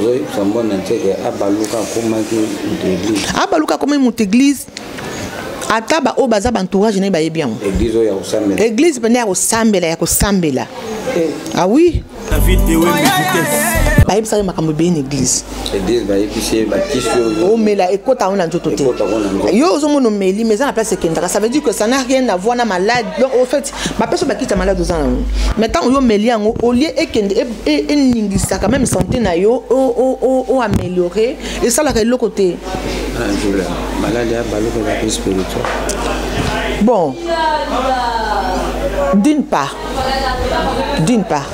Ozoyebisa mbona nteke abaluka akomaki moto église. Abaluka akomaki moto église. Ata baoyo baza baentourage na ye bayebi yango. Église oyo ya kosambela. Église mpenza ya kosambela ya kosambela. Eh. Ah oui. David Ewembe vitesse. Bayebisaki makambo ebele na église. Église bayebisi ye bakisi oyo. Omela ekota yango na nzoto te. Yo ozomona omeli mais eza na place ekendaka. Ça veut dire que ça n'a rien à voir na malade. Donc au fait, bapesi bakisi ya malade oza nango. Mais ntango yo omeli yango au lieu ekende eningisaka même santé na yo o améliorer esalaka eloko te. Malade ya baluka eza spirituel. Bon, d'une part. D'une part.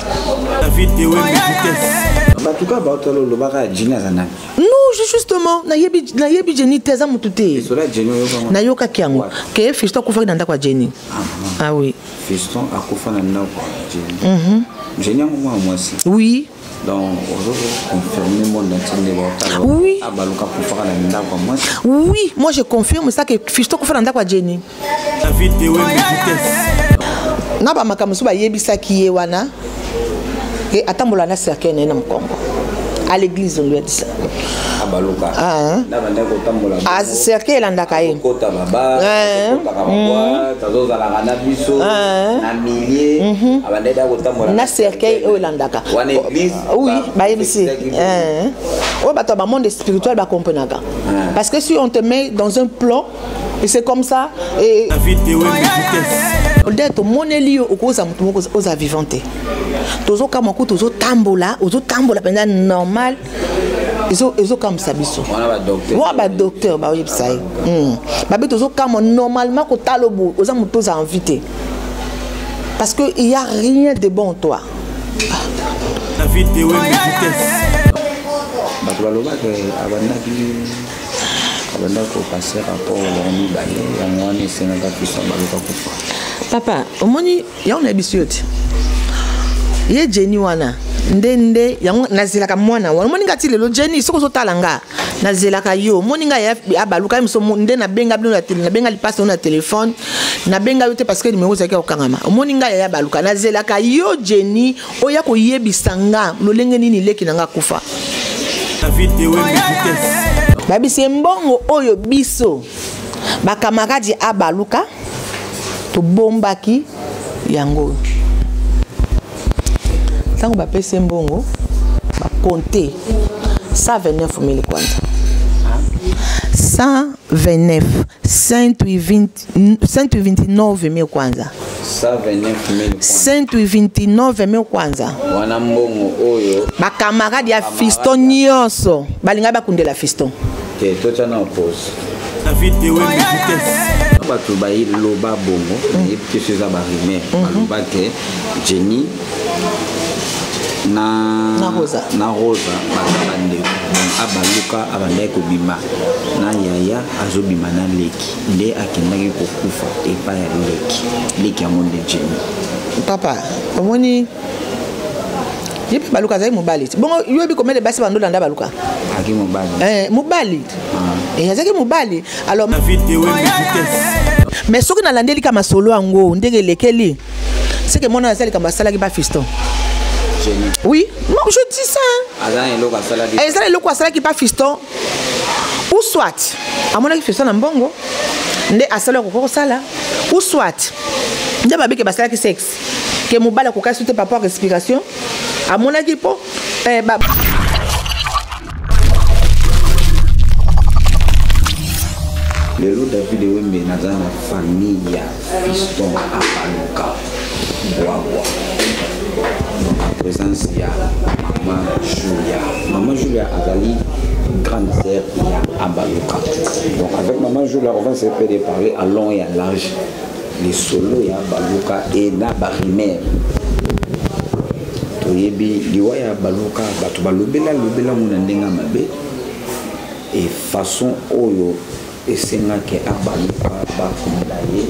David Ewembe vitesse. Bato kaka baotala olobaka Jenny aza nani? Non, justement, nayebi nayebi Jenny te aza motu te. Esola Jenny oyoka. Nayokaki yango. Ke Fiston akufaki na ndako ya Jenny. Ah, ah oui. Fiston akufa na ndako ya Jenny. Mhm. Jenny yango mwana mwasi. Oui. Donc ozo confirmer monde entier nde baotala. Oui. Abaluka akufaka na ndako ya mwasi. Oui, moi je confirme ça que Fiston akufa na ndako ya Jenny. David Ewembe vitesse. Na ba makambo mosusu bayebisaki ye wana e atambola na cercueil na ye na mokongo. À l'église on lui a dit ça. Abaluka. Ah. Na banda kotambola. Ah, cercueil elandaka ye. Kota baba, kota babwa, tazozalaka na biso, na millier, abanda da kotambola na cercueil oyo elandaka. Wana église. Oui, bayebisi. Oyo bato ya ba monde spirituel ba comprenaka. Parce que si on te met dans un plan et c'est comme ça et David Ewembe vitesse. Nde tomoneli yo okoza motu moko oza vivant te. Tozokamwa kutu ozotambola, ozotambola mpenza normal. Ezokamwisa biso. Wana ba docteur. Wana ba docteur bayebisa ye. Babe tozokamwa normalement kotala boye oza motu oza envie te. Parce que il y a rien de bon en toi. David Ewembe vitesse. Bato balobaka abandaki abanda kopase rapport bango mibale yango wana esengaka biso baluka kufa. Papa, omoni yango na biso yo te. Ye Jenny wana nde nde yango nazelaka mwana wana. Omoni nga ti lelo Jenny soki ozotala nga nazelaka yo. Omoni nga ya abaluka ye moso nde nabenga bino na tele, nabenga lipasa na téléphone, nabenga yo te parce que numéro ezalaki ya kokangama. Omoni nga ya abaluka nazelaka yo Jenny oya koyebisa nga lolenge nini leki na nga kufa. David Ewembe vitesse. Babisi mbongo oyo biso ba camarades abaluka tobombaki yango. Tango bapesi mbongo ba compter 129 000 kwanza. 129, 129 000 kwanza. 129 000 kwanza. 129 000 kwanza. Wana mbongo oyo. Ba camarades ya Fiston nyonso balinga bakundela Fiston. Te totia na pause. David Ewembe vitesse. Bato bayiloba bongo, nayebi te soki eza ba rumeur. Baloba ke Jenny na Na Rosa. na Rosa baza bandeko. Donc abaluka abandaki kobima na yaya azobima na leki nde akendaki kokufa epai ya leki. Leki yango nde Jenny. Papa, omoni ye mpe baluka azalaki mobali te. Bongo yo oyebi combien de basi bandolanda baluka? Azalaki mobali. Mobali. Azalaki mobali. Alors, David Ewembe vitesse. Mais soki nalandeli ka masolo yango ndenge elekeli, c'est que mwana azali kamba asalaki ba fiston. Jenny. Oui, non, je dis ça. Hein. Azali eloko asalaki. Ezali eloko asalaki pa fiston. Ou soit amonaki fiston na mbongo nde asalaki okoki kosala, ou soit nde babike basalaki sexe ke mobali akokaki te par rapport à respiration amonaki po ba Lelo David Ewembe naza na famille ya Fiston Abaluka Bwabwa. Donc en présence ya Maman Julia. Maman Julia azali grande sœur ya Abaluka. Donc avec Maman Julia, on va se faire de parler à long et à large les solos ya Abaluka et na barimère. Toyebi liwa ya Abaluka bato balobela lobela ngo na ndenge ya mabe et façon oyo esengaki Abaluka bakunda ye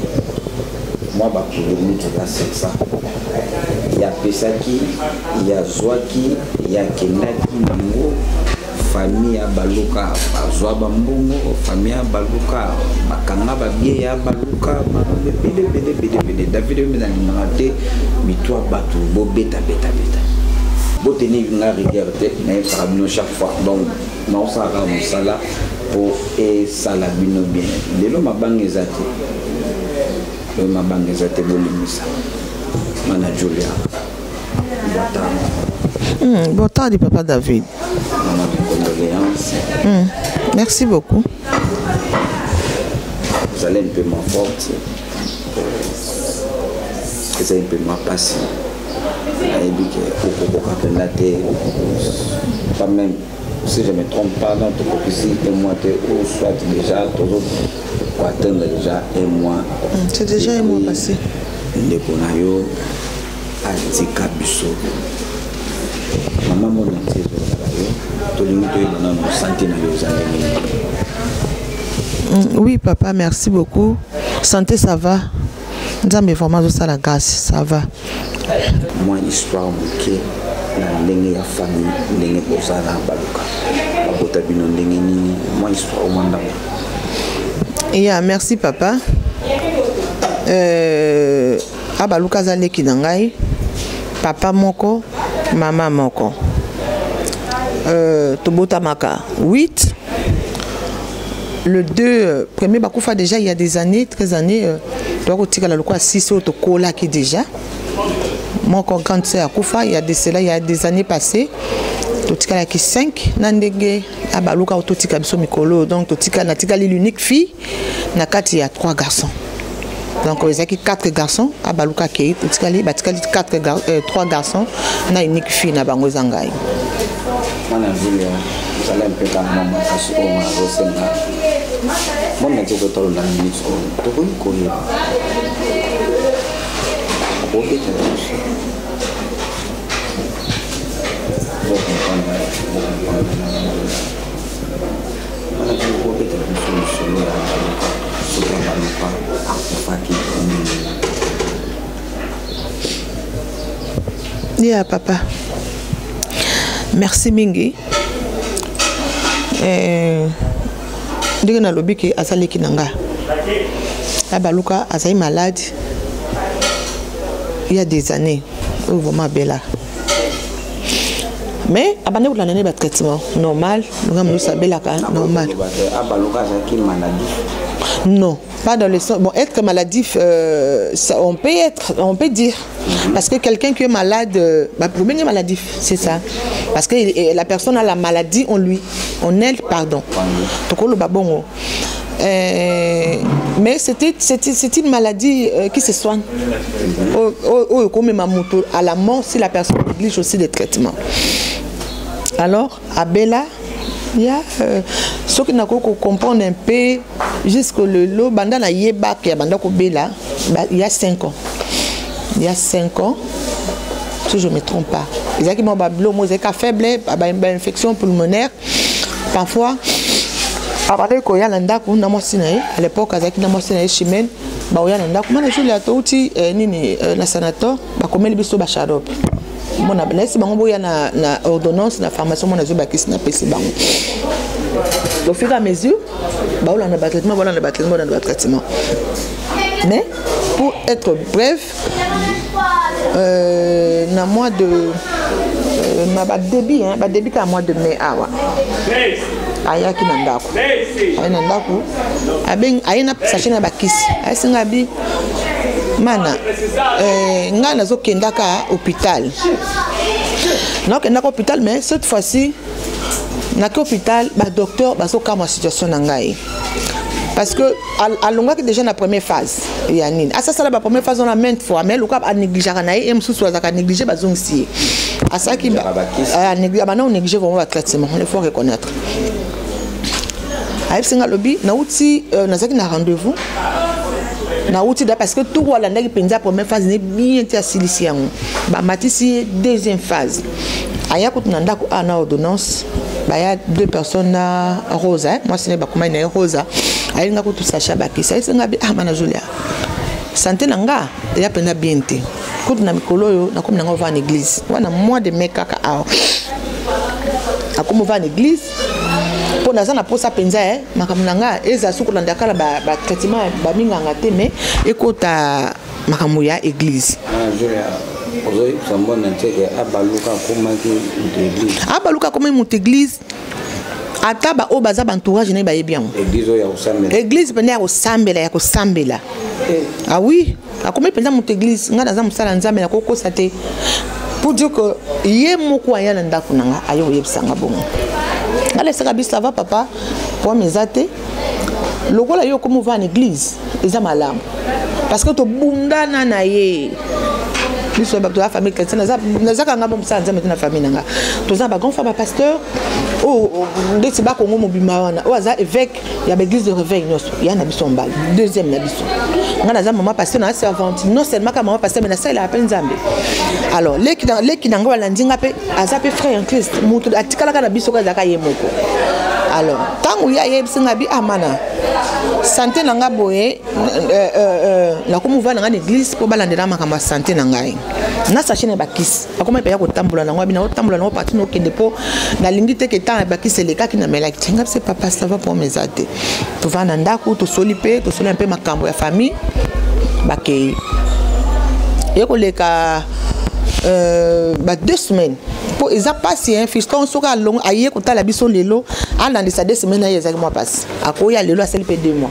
mwa ba polémique eza c'est ça. Ya pesaki, ya zwaki, ya kendaki nango famille ya Baluka bazwa bambongo, famille ya Baluka bakanga ba bien ya Baluka makambo ebele ebele ebele ebele. David oyo nalingaka te mitwa bato bobeta beta beta. Boteni nga rigueur te, nayebisaka bino chaque fois. Donc naosala kaka mosala mpo esala bino bien. Lelo mabanga eza te, lelo mabanga eza te, bolimisa mana Julia Botano. Boa tarde, papa David. Maman, mes condoléances. Merci beaucoup. Vous allez un peu moins forte. Vous allez un peu moins passé. Nayebi ke okokoka mpenza te, pas même si je me trompe pas, donc tokokisi un mois te, ou soit déjà tozo koatteindre déjà un mois. C'est déjà un mois passé. Ndeko na yo atika biso, mama mona ti ezozala yo, tolingi toyeba nano santé na yo eza ndenge nini? Oui papa, merci beaucoup. Santé, ça va. Nzambe vraiment azosala grâce, ça va. Mwa histoire moke na ndenge ya famille, ndenge bozala, baluka babota bino ndenge nini, mwa histoire mwa ndambo. Yeah, merci papa. Abaluka aza leki na ngai, papa moko, mama moko. Tobotamaka 8. Le 2 premier bakufa déjà il y a des années, 13 années, tokotikala lokola 6 oyo tokolaki déjà. Moko grande sœur akufa il y a de cela, il y a des années passées. Totikalaki 5 na ndenge abaluka oyo totika biso mikolo. Donc totika, natikali l'unique fille na kati ya 3 garçons. Donc ezalaki 4 garçons, abaluka akei, totikali, batikali 4 3 garçons na unique fille na bango eza ngai. Mwana Julia, ozali mpe kaka mwa makasi oyo nazosenga mwana ti ezotalola minute oyo, tokoki koyeba okobetela biso, bocomprendre, bocomprendre. Mwana ti okobetela biso lisolo ya Baluka, soki ya Baluka akufaki nini? Yeah, papa. Merci mingi. Ndenge nalobi ke aza leki na nga. Abaluka azali malade il y a des années oyo vraiment abela, mais abandi kolanda nde batraitement normal, nga mosusu abelaka normal. Abaluka azalaki maladif? Non, pas dans le sens. Bon, être maladif, ça, on peut être, on peut dire. Parce que quelqu'un qui est malade, bah, pour bien maladif, c'est ça. Parce que la personne a la maladie en lui, en elle, pardon. Donc, le babongo. Mais c'est une maladie qui se soigne. Oh, oh, oh, comme ma moto à la mort si la personne néglige aussi des traitements. Alors, abela, il y a ce qui n'a qu'à comprendre un peu jusque le lot, banda na yeba ya banda ko bela, bah, il y a 5 ans. Il y a 5 ans, si je ne me trompe pas. Exactement, bah, blo, moi, c'est faible, bah, bah, bah, infection pulmonaire. Parfois, abandaki koya na ndako na mwasi na ye à l'époque, azalaki na mwasi na ye Chimene, baoya na ndako, mana Julia, touti nini na sanator, bakomeli biso basharope, mona nayesi bango boya na ordonnance na pharmacie, mona azwi bakisi, napesi bango. Au fur et à mesure baolanda batraitement, baolanda batraitement, baolanda batraitement. Mais pour être bref, na mois de na badébut, hein, badébut kaka mois de mai awa, ayaki na ndako, aye na ndako, aye na sachet na bakisi, ayesinga bi mana ngai nazokendaka hôpital, nakokendaka hôpital, mais cette fois-ci naki hôpital, badocteur bazokamwa situation na ngai, parce que alongwaki déjà na première phase ya nini, asasala ba première phase wana maintes fois, mais luka anégligeaka na ye, ye mosusu azalaka néglige, bazongisi ye, asalaki abanda onéglige vraiment batraitement, il faut reconnaître. Ayebisi nga, alobi nauti nazalaki na rendez-vous, nauti da, parce que tour alandaki mpenza première phase ne bien ti asilisi yango, bamatisi ye deuxième phase. Aya kutu na ndako a na ordonnance, baya deux personnes na Rosa, eh? Mwasi ne bakomai na ye Rosa, ayelinga kutu sachet bakisi, ayesinga bi: "Ah, mana Julia, santé na nga eya mpenza bien te, kutu na mikolo oyo nakomi nanga ova na église." Wana mois de mai kaka awa, akomi ova na église mpo naza na posa mpenza e makambo na nga ezala soki kolanda kala batraitement baminganga te, mais ekota makambo ya église. Julia, Ozoyebisa mbona nteke abaluka akomaki moto église. Abaluka akomaki moto église. Ata baoyo baza baentourage na ye bayebi yango. Église oyo ya kosambela. Église mpenza ya kosambela, ya kosambela. Ah oui, akomi mpenza moto église. Ngai naza mosala Nzambe, nakokosa te pour dire que ye moko aya na ndako na nga, aye koyebisa nga bongo. Ngai lesaka biso, ça va papa, problème eza te. Lokola yo okomi ova na église, eza malamu parce que tobundana na ye. Biso bato ya famille chrétienne, nazaka nga bo mosala Nzambe te na famille na nga. Toza na bagrand frère bapasteur oyo ndeti bakongo mobima wana, oyo aza évêque ya baéglise de réveil nyonso ya na biso mbala deuxième na biso. Nga naza mama pasteur na servante, non seulement ka mama pasteur, mais nasalelaka mpe Nzambe. Alors leki na nga balandi nga mpe aza mpe frère en Christ, moto atikalaka na biso, kaka azalaka ye moko. Alors ntango ye ayebisi nga bi amana santé na nga boye, nakomi ovanda na nga na église mpo balandela makambo ya santé na ngai na sachet na bakisi. Akoma mpe ya kotambola nango, abi naotambola nango parti nokende mpo nalingi te ke ntango ya bakisi elekaki namelaki te. Nga bise papa, ça va, problème eza te. Tovanda na ndako, tosoli mpe tosoli mpe makambo ya famille. Bakei ye koleka ba 2 semaines mpo eza mpasi hein, fiston soki alongo aye kotala biso lelo, alandisa 2 semaines aye, ezalaki mwa mpasi. Akoya lelo, asali mpe 2 mois,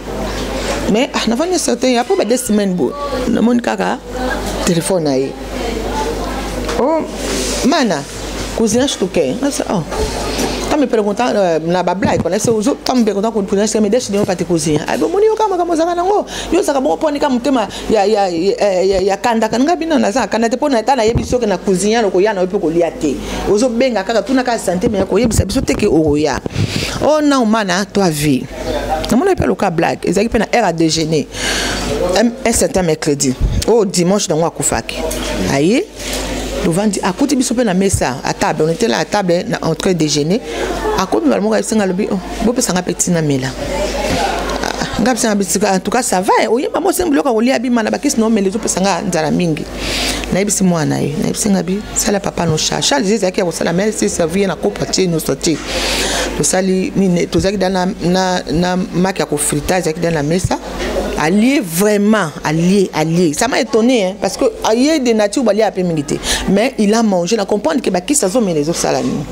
mais ah, navandi certain après ba 2 semaines boye, namoni kaka telefone na ye: "Oh, mana, cozinhaste o quê?" Oh, tá me perguntando na bablague, né? Se tá me perguntando cozinhaste, me deixa dinheiro para te cozinhar. Aí bomoni yo kama kama ozalaka nango, yo ozalaka bongo mponi ka motema ya kandaka nga bino. Naza kanda te mpo na ta nayebi soki na cozinha okoya na yo mpe kolia te. Ozobenga kaka tuna kaka santé, mais koyebisa biso te ke okoya. Oh non, mana, toi vie namoni mpe loka blague ezalaki mpe na heure à déjeuner un certain mercredi oyo dimanche nango akufaki. Aye, tovandi, akuti biso mpe na mesa à table, on était là à table na en train de déjeuner. Akomi bala moko, ayebisinga, alobi: "Oh, bopesanga mpe ntina mela." Nga bisinga bisika: "En tout cas ça va, oyeba mo osengi biloko ya kolia bima na bakisi na omela, ezopesanga nzala mingi." Nayebisi mwana ye, nayebisinga bi sala papa no charge charge ezalaki ya kosala mais servi ye na kopo, atie nyonso tie. Tosali nini, tozalaki da na maki ya kofrita, ezalaki da na mesa. Alie vraiment, alie, alie. Ça m'a étonné hein, parce que aye de nature balia ape mingi te, mais il a mangé. Na comprendre ke bakisi azomela ezosala nini.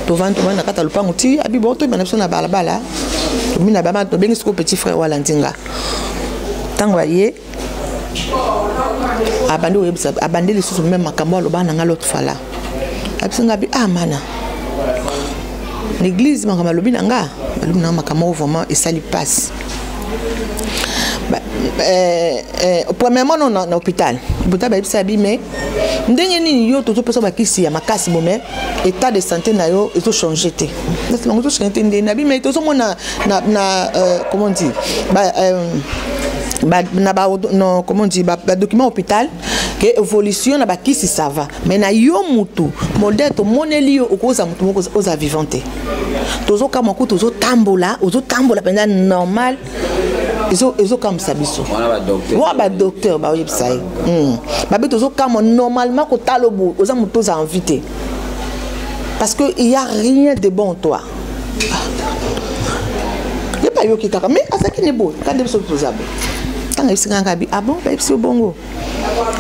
Tovandi, tovandi na kati ya lopango ti abi bon, toyeba na biso na balabala. Tomi na bama, tobengi sikoyo petit frère wala nzinga. Ntango aye, abandi koyebisa, abandi lisusu même makambo aloba na nga l'autre fois là. Abisi nga bi: "Ah mana, na église makambo alobi na nga, alobi na nga makambo moko vraiment esali mpasi." Premièrement non, na hôpital bayebisa bi: "Mais ndenge nini yo tozopesa bakisi ya makasi bo, mais état de santé na yo ezochange te?" Nasi bango ezochange te ndenge nabi, mais tozomona na comment dire ba, ba, na ba, non, comment dire, ba document hôpital ke évolution na bakisi ça va, mais na yo mutu modèle tomoneli yo, okoza mutu moko oza vivant te. Tozokamwa ku tozotambola, ozotambola mpenza normal, ezokamwisa biso." Wana wa badocteur baoyebisa ye babe tozokamwa, normalement kotala boye oza motu oza envie te parce que il y a rien de bon toi. Ye mpe ayoki kaka, mais azalaki ne boye kande biso toza boye. Ntango ayebisi nga bi: "Ah bon, bayebisi yo bongo?"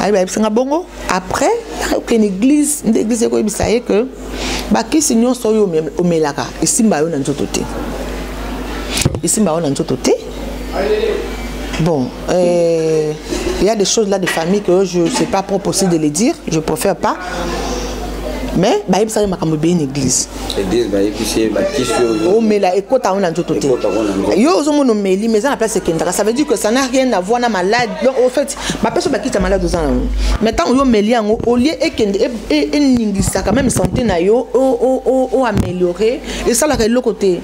Aye, bayebisi nga bongo. Après okende église, nde église ekoyebisa ye ke bakisi nyonso oyo omelaka esimba yo na nzoto te, esimba yo na nzoto te. Bon, il y a des choses là de famille que je ne sais pas propre aussi de les dire, je préfère pas, mais bayebisaki makambo ebeye na église. Église bayebisi ye bakisi oyo omela ekota yango na nzoto te. Ekota yango na nzoto. Yo ozomona omeli, mais eza na place ekendaka. Ça veut dire que ça n'a rien à voir na malade. Donc au fait bapesi bakisi ya malade oza nango, mais ntango yo omeli yango, olie ekende eningisaka même santé na yo oaméliorer, esalaka eloko te.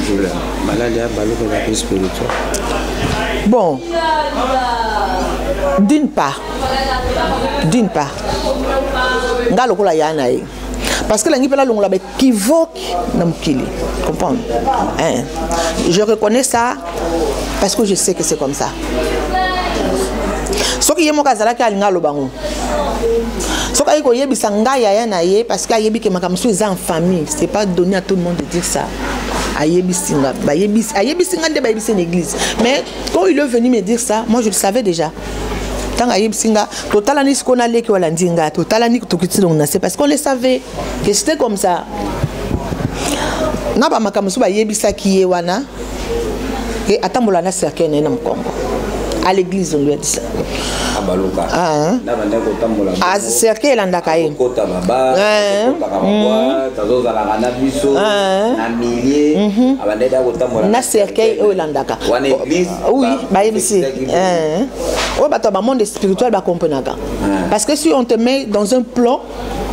Julia, maladi ya baluka ezalaki spirituel? Bon, d'une part nga lokola ya na ye, parce que langi mpe nalongola baéquivoque na mokili, comprendre hein? Je reconnais ça parce que je sais que c'est comme ça. Soki ye moko azalaki alinga aloba ngo, soki ayi koyebisa ngai yaya na ye, parce que ayebi ke makambo mosusu eza en famille, c'est pas donné à tout le monde de dire ça. Ayebisi nga, bayebisi, ayebisi nga nde bayebisi na église. Mais quand il est venu me dire ça, moi je le savais déjà. Ntango ayebisi nga, totalani sikoyo naleki walandi nga, totalani tokiti longo na se, parce qu'on le savait que c'était comme ça. Na bamakambo mosusu bayebisaki ye wana ke atambola na cercueil na ye na mokongo. À l'église, on lui a dit ça. Abaluka. Ah. Na banda kotambola. Ah, cercueil elandaka ye. Kota baba, kotaka babwa, tazozalaka na biso na milie, abandaki kotambola na cercueil oyo elandaka. Wana église. Oui, bayebisi oyo bato ya bamonde spirituel bakomprenaka, parce que si on te met dans un plan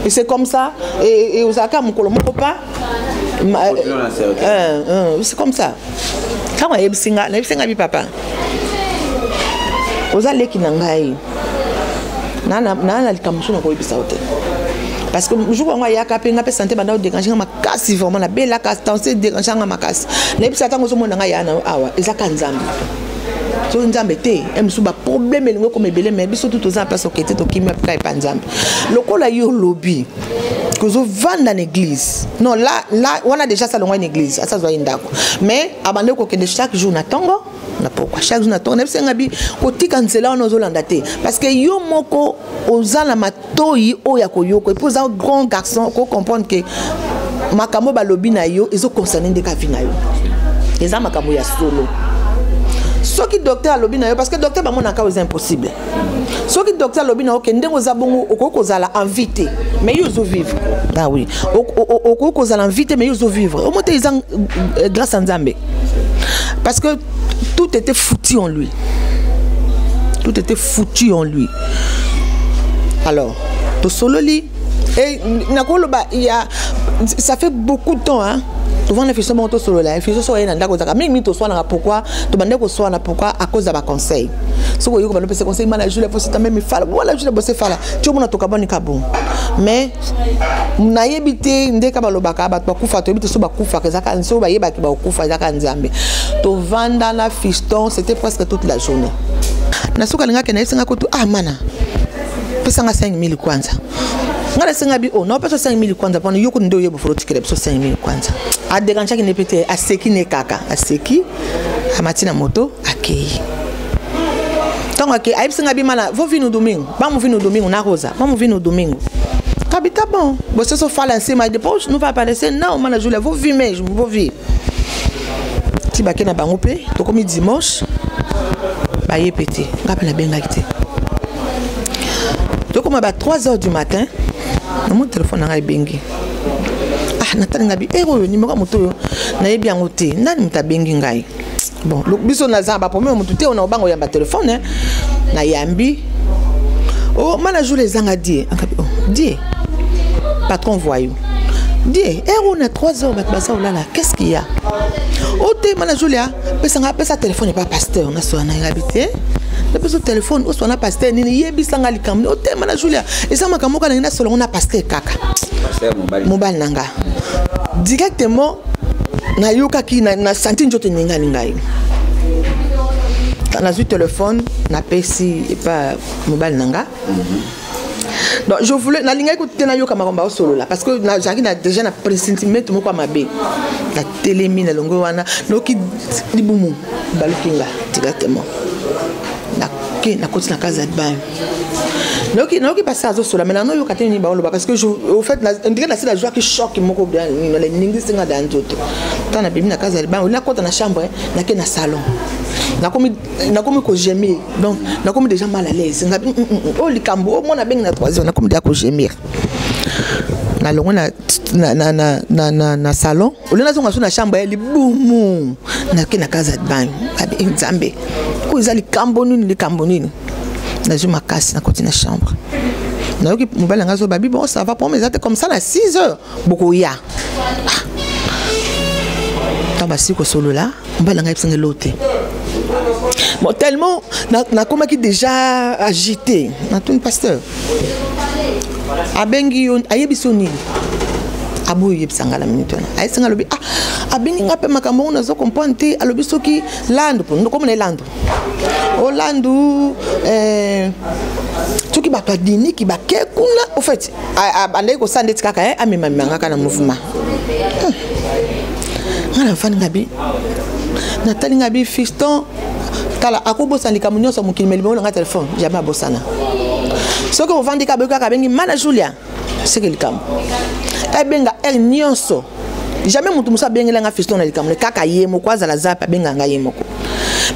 et c'est comme ça et ozalaka mokolo moko pa. C'est comme ça. Ntango ayebisi nga, nayebisi nga bi: "Papa, oza leki na ngai, naa na likambo mosusu nakoyebisa yo te." Parce que jour yango ayaka mpe nga mpe santé banda odérange nga makasi, vraiment nabelaka, tension edérange nga makasi. Nayebisa: "Ntango ozomona ngai ya na yo awa, ezaka Nzambe. Soki Nzambe te, e mosusu baproblème elingi okoma ebele. Mais biso tu toza na place oke te, tokimi apika epa Nzambe. Lokola yo olobi kozovanda na église, non, là là wana déjà asalongwa na église, asazwa ye ndako, mais abandaki kokende chaque jour na ntongo na pokwa, chaque jour na ntongo. Nayebisenga bi kotika nzela wana ozolanda te, parce que yo moko oza na matoi oyo ya koyoka, et puis oza grand garçon, kocomprendre ke makambo balobi na yo ezoconcerne ndeka vie na yo, eza makambo ya solo. Soki docteur alobi na yo, parce que docteur bamonaka oyo eza impossible, soki docteur alobi na yo ke ndenge oza bongo okoki kozala en vie te, mais yo ozovivre, ah oui, okoki kozala en vie te, mais yo ozovivre, omo te, eza grâce à Nzambe." Parce que tout était foutu en lui, tout était foutu en lui. Alors tosololi et nakoloba ya ça fait beaucoup de temps, hein. Tovanda fiston moko, tosolola. Fiston soki aye na ndako, ozalaka mingi mingi toswanaka. Pourquoi tobande koswana? Pourquoi? À cause ya baconseil. Soki oyoki bando opesa conseil, mana Julia fosita meme fala wala Julia bose fala ti omona tokabwani ka bon. Mais nayebi te ndeka balobaka bato bakufa, toyebi te so bakufaka, ezaka so bayebaki bakokufa, ezaka Nzambe. Tovanda na fiston, c'était presque toute la journée. Na soki alingaki, nayebisinga kutu: "Ah mana, pesanga 5000 kwanza." Nga nasenga bi: "O naopesa 5000 kwanza mpona yo kutu nde oyeba folo otikela biso 5000 kwanza." Adérangeaki ne mpe te, aseki ne kaka, aseki, amati na moto, akei. Ntango akei, ayebisinga bi: "Mana, vou vir no domingo, vamos vir no domingo na Rosa, vamos vir no domingo." Kabi: "Tá bom, você só fala assim, mas depois não vai aparecer." "Não, mana Julia, vou vir mesmo, vou vir." Ti bake na bango mpe, tokomi dimanche, baye mpe te, nga mpe nabengaki te. Tokóma ba 3 heures du matin, namoni telefone na ngai ebengi. Ah, natali ngai bi ere oyo, nimero ya moto oyo nayebi yango te, nani moto abengi ngai? Bon, biso naza baproblème ya motu te, oyo na obanga oyamba telefone. Nayambi: "O mana jour ezanga die." Angabi: "Oh die, patron voyou die, heure oyo na 3 heures, bato baza kolala, qu'est-ce qu'il y a?" "O te, mana Julia, pesanga, pesa telefone epa pasteur nasola na ngabi." "Te, napesa telefone oswana pasteur nini? Yebisanga likambo." "O te, mana Julia, eza makambo moko nalingi nasolongo na pasteur kaka." Mobali na nga directement nayokaki na santi nzoto eningani ngai. Nazwi telefone, napesi epa mobali na nga. Donc je voulais, nalingaki kutu te nayoka makambo aosolola, parce que nazalaki na déjà na pressentiment moko ya mabe. Natelemi, nalongo wana, noki libumu baluki nga directement. Nake, nakoti na casa de bain, nayoki pasi azosola, mais nanoyoka te nini baoloba, parce que au fait ndenge nasi nazwaki choc moko, ningisi nga da nzoto. Ntango nabimi na casa de bain, nakota na chambre, nake na salon, nakomi kogémir. Donc nakomi déjà mal à l'aise. Ngabi oyo likambo omona abengi na 3 heures, nakomi déjà kogémir. Nalongwe na salon, olie nazonga so na chambre ya libumu, nake na casa de bain. Ngabi: "Nzambe, oyo eza likambo nini? Likambo nini?" Nazwi makasi, nakoti na chambre, nayoki mobali na ngai azoba bi: "Bon, ça va, problème eza te, comme ça na 6 heures bokoya." Ntango basili kosolola, mobali na ngai yebisanga elo te. Bon, tellement nakomaki déjà agité, natuni pasteur: "Abengi yo, ayebisi yo nini?" Aboyi oyebisa nga na minute wana. Ayebisi nga, alobi: "Ah, abengi nga mpe makambo ngo nazo comprendre te. Alobi soki Landu, komona elandu olandu, soki bato adiniki bake kuna." Au fait, andaki kosala ndeti kaka amemamema nga kaka na mouvement. Nga nafandi, nga bi natali, nga bi: "Fiston." Tala akobosana likambo nyonso ya mokili, mais libongo na ngai telefone jamais abosana. Soki ovandi kaka, boyoki kaka abengi mana Julia, seke likambo ebenga heure nyonso. Jamais moto mosusu abengela nga fiston na likambo, kaka ye moko azala zape abenga nga ye moko.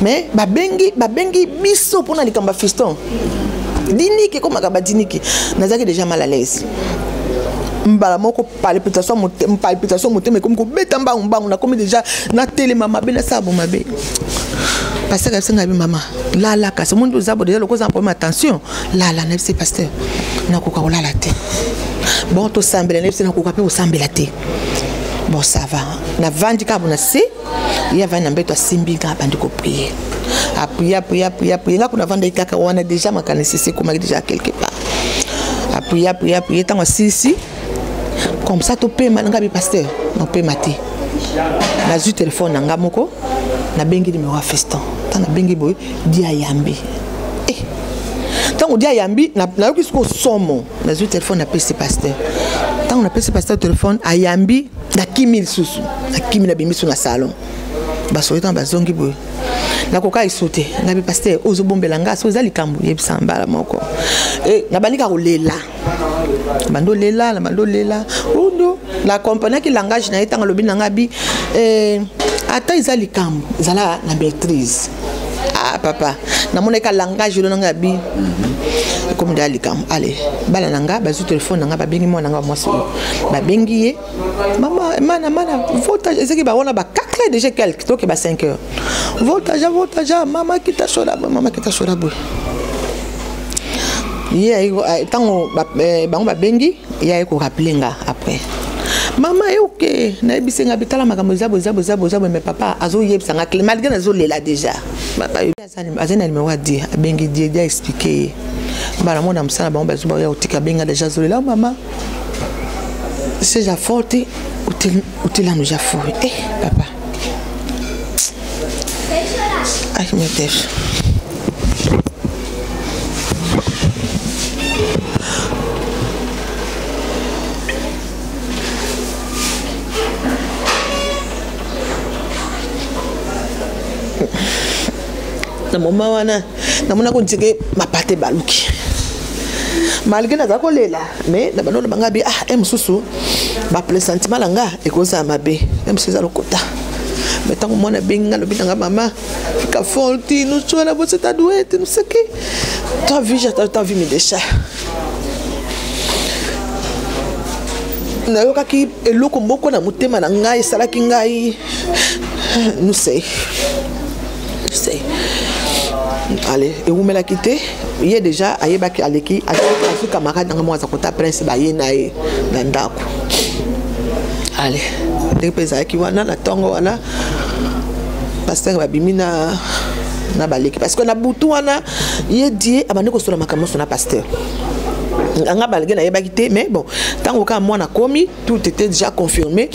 Mais babengi babengi biso mpona likambo ya fiston diniki, ekomaka badiniki, nazalaki déjà mal à l'aise. Mbala moko palpitation motema ekomi kobeta mbangu mbangu, nakomi déjà natelema mabe, nasala bo mabe. Pasteur abisenga bi mama lala, kasi omoni oza bo déjà lokoza na problème, attention, lala. Nayebisi pasteur nakoka kolala te. Bon, tosambela. Nayebisi nakoka mpe kosambela te. Bon, ça va, navandi kaka bona se, ye avandi na mbeto, asimbi nga, abandi koprier, aprier, aprier, aprier, aprier. Nga kuna avandaki kaka wana, déjà makanisi esi ekomaki déjà quelque part. Aprier, aprier, aprier. Ntango asilisi comme ça, topema na nga bi pasteur nopema te. Nazwi telefone na nga moko, nabengi numéro ya fiston. Ntango nabengi boye, di ayambi. Ntango di ayambi, nayoki sikoyo somo. Nazwi telefone, napesi pasteur. Ntango napesi pasteur telefone, ayambi, nakimi lisusu, nakimi, nabimi so na salon. Basoli, ntango bazongi boye, nakoka esu te. Ngabi pasteur, ozobombela nga so eza likambo, yebisa mbala moko. Nabandi kaka kolela, bando lela na bando lela ondo. Na comprenaki langage na ye. Ntango alobi na nga bi ata eza likambo, ezala na maîtrise. Ah papa, namonaki ka langage olo na nga bi ekomi deya likambo. Ale, bana na nga bazwi telefone na nga, babengi mwana na nga mwasi oyo, babengi ye mama mana mana volta. Ezaki bawana ba 4 heures déjà quelque, toke ba 5 heures. Volta ja, volta ja, mama kita soda boye, mama kita soda boye. Ye ntango bango babengi ye, aye korappeler nga après: mama ye oke. Nayebisi nga bitala makambo eza boye, eza boye, eza boye, eza boye. Mais papa azoyebisa nga, malgré nazolela déjà, papa aza na numéro ya die, abengi die, die aexpliquer ye. Mbala mona mosala, bango bazwi baya kotika, abenga déjà azolela: mama, seja forte, utilano já foi. Papa, ai meu Deus. Na moma wana namonaki ondike mapate baluki, malgré naza kolela, mais na bando banga bi ah e mosusu bapressentiment na nga ekozala mabe, e mosusu eza lokuta. Mais ntango mwana abengi nga, alobi na nga: mama, fica forte, não chora, você tá doente, não sei o quê, tua vie já tá, tua vie me deixa. Nayokaki eloko moko na motema na ngai esalaki ngai, não sei, não sei. Ale, ewumelaki te, ye déjà ayebaki, aleki, azwi camarade nanga moko aza kota prince, baye na ye na ndako. Ale, ndenge mpe ezalaki wana na ntongo wana, pasteur babimi na baleki, parce que na butu wana ye die abandi kosola makambo nyonso na pasteur anga balege, nayebaki te. Mais bon, ntango kaka mwana komi, tout était déjà confirmé,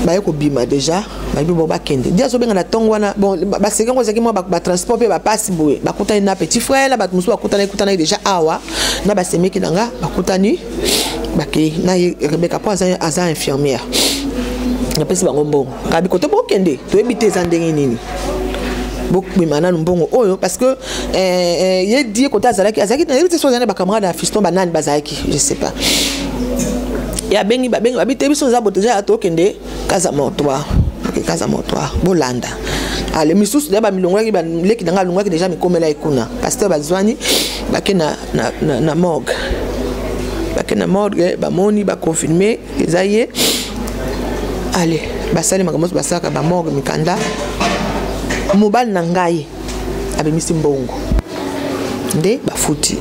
baye kobima déjà, bayebi bo bakende. Di azobenga na ntongo wana, bon, baseke yango ezalaki mwa batransport mpe bapasi boye. Bakutani na petit frère na bato mosusu, bakutani kutanaki déjà awa na basemeki na nga, bakutani, bakei na ye Rebeka mpo aza infirmière. Napesi bango mbongo, kabi kote bokende, toyebi te eza ndenge nini, bobima nanu mbongo oyo, parce que ye die kote azalaki, azalaki, nayebi te so azali na bacamarade ya fiston, banani bazalaki, je sais pas. Ye abengi, babengi, babi te, biso eza bote ya tokende casa mortuaire. Ok, casa mortuaire, bolanda. Ale, misusu deya bamilongolaki, baleki na ngai alongolaki déjà mikomela ye kuna. Pasteur bazwani, bake na morgue, bake na morgue, bamoni, baconfirmer eza ye. Ale, basali makambo nyonso basalaka bamorgue, mikanda. Mobali na ngai abimisi mbongo nde bafuti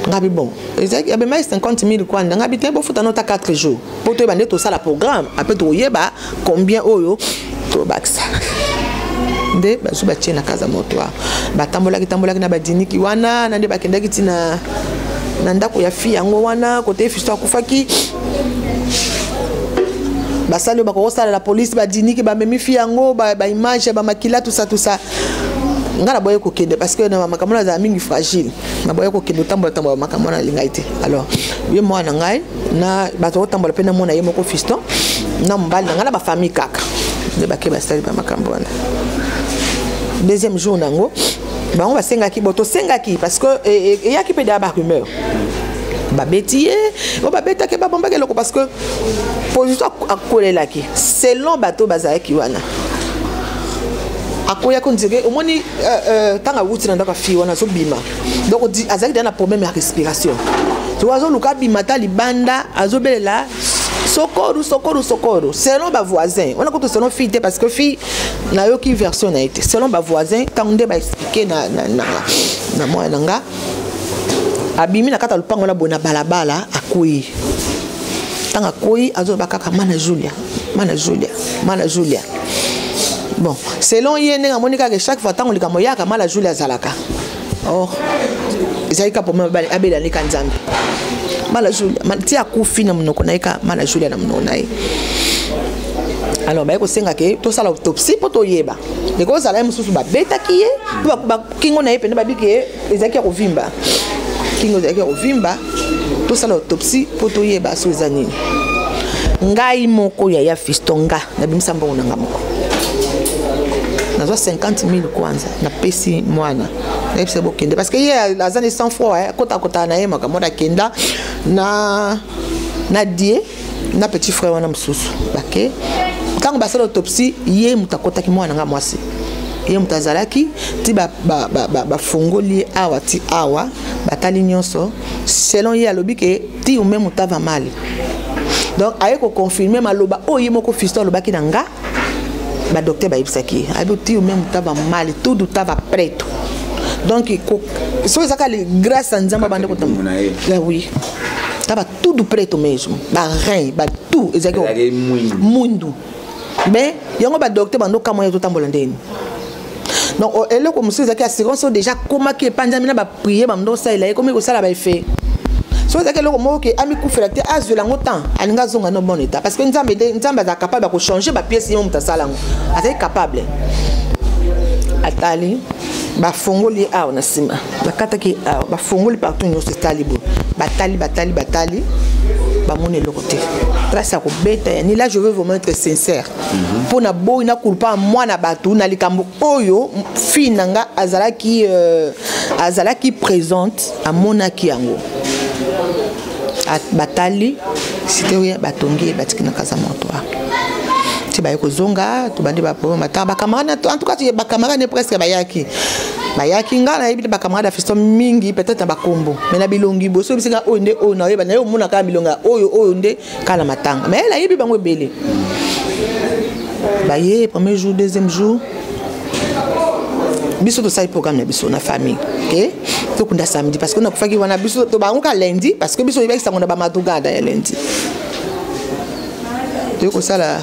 ngabi. Bon, ezalaki abemaki 50 000 kwanda. Ngabi te, bofuta nota 4 jours mpo toyeba nde tosala programme, apres tokoyeba combien oyo tobakisa. Nde bazwi, batie na casa mortuaire. Batambolaki tambolaki na badiniki wana na nde bakendaki ntina na ndako ya fille yango wana kote fisto akufaki. Basali oyo bakokosalela polise, badiniki, bamemi fille yango, baimage ya bamakila, tusa tusa. Nga naboyi kokende parce que na makambo wana azala mingi fragile. Naboyi kokende otambola tambola makambo wana, alingai te. Alors ye mwana na ngai na bato kotambola mpe namona ye moko fiston na mobali na ngai na bafamille kaka nde bake basali bamakambo wana. Deuxième jour nango, bango basengaki, bo tosengaki parce que eyaki mpe deya barumeur, babeti ye, oyo babetaki, babombaki eloko, parce que position akolelaki selon bato bazalaki wana. Akoyaki, on dirait omoni ntango awuti na ndako ya fille wana, azobima, donc azalaki deja na problème ya respiration. So azoluka abima ta libanda, azobelela "socorro, socorro, socorro", selon bavoisin wana kutu, selon fille te, parce que fille nayoki version na ye te. Selon bavoisin, ntango nde baexpliquer na mwana na nga, abimi na kati ya lopango na boye na balabala, akwei. Ntango akwei, azoloba kaka "Mana Julia, mana Julia, mana Julia". Bon, selon ye, ndenge amoni kaka, chaque fois ntango likambo eyaka, mala Julia azalaka. Or ezalaki kaka problème abelani ka Nzambe, mala Julia ti akufi na monoko na ye, ka mala Julia na monoko na ye. Alors baye kosenga ke tosala autopsie mpo toyeba ekozala ye mosusu babetaki ye mpo bakingo na ye pene babiki ye ezalaki ya kovimba, kingo ezalaki ya kovimba. Tosala autopsie mpo toyeba so eza nini. Ngai moko, yaya Fiston, nga nabimisa mbongo na nga moko, nazwa 50 000 kwanza, napesi mwana, nayebisa bokende, parce que ye aza ne sang froid, akotakota na ye makambo. Akenda na die na petit frère wana mosusu. Bake, ntango basala autopsie, ye moto akotaki, mwana nga mwasi, ye moto azalaki ti bafongoli ye awa ti awa, batali nyonso. Selon ye, alobi ke ti ome moto ava mal. Donc aye koconfirmer maloba oyo ye moko Fiston alobaki na nga. Badocteur bayebisaki ye, ayebi ti ome moto ava mal, tudo tava preto. Donc soki ezaka grâce ya Nzambe, abande Libumu na ye. Oui, tava tudo preto mesmo, barein, batout ezalaki Ezalaki mwindu. Mwindu. Mais yango badocteur bandokamwa ye totambola ndeni. Donc eloko mosusu ezalaki assurance oyo déjà komaki epanzami na baprière, bamndo osalela ye, komi kosala baeffet. Soki ezalaki eloko moko ke amikufela te, azwela yango temps, alingi azonga no bon état, parce que Nzambe nde Nzambe azala capable ya kochanger bapièce. Ye mo moto asala yango, azali capable. Atali, bafongoli ye awa na nsima, bakataki ye awa, bafongoli partout nyonso, etali boye, batali, batali, batali, bamoni eloko te, trace ya kobeta yani. Là, je veux vraiment être sincère mpo na boyi nakulpa mwana bato na likambo oyo. Fille na nga azalaki présente, amonaki yango. Batali, c'était rien, batongi ye, batiki na casa mortuaire ti baye kozonga. Tobandi baproblème ata bacamarade, en tout cas bacamarade ne presque bayaki. Bayaki, nga nayebi te bacamarade ya Fiston mingi, peut-être na bakombo, mais na bilongi boso bisinga oyo nde oyo nayeba naye, omona kaka bilongi ya oyo oyo nde kaka na matanga. Mais elle ayebi bango ebele. Baye premier jour, deuxième jour, biso tosali programme na biso na famille ke tokunda samedi, parce que nakufaki wana, biso tobango ka lundi, parce que biso oyebaki sango na bamadugada ya lundi. Toyei kosala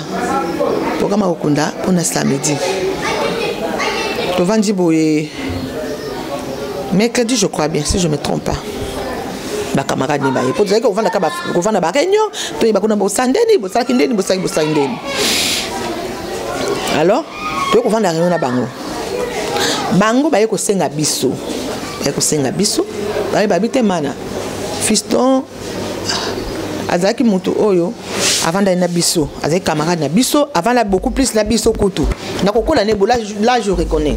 programme ya kokunda mpona samedi. Tovandi boye mercredi, je crois bien, si je me trompe pas, bacamarade ne baye, po tozalaki kovanda ka kovanda baréunion, toyeba kuna bosala ndeni, bosalaki ndeni, bosalaki, bosalaki ndeni. Alors toyei kovanda réunion na bango. Bango baye kosenga biso, baye kosenga biso, baye babi te mana Fiston azalaki motu oyo avandaki na biso, azalaki camarade na biso, avanda beaucoup plus na biso kutu na kokola ne bo. Là, je reconnais,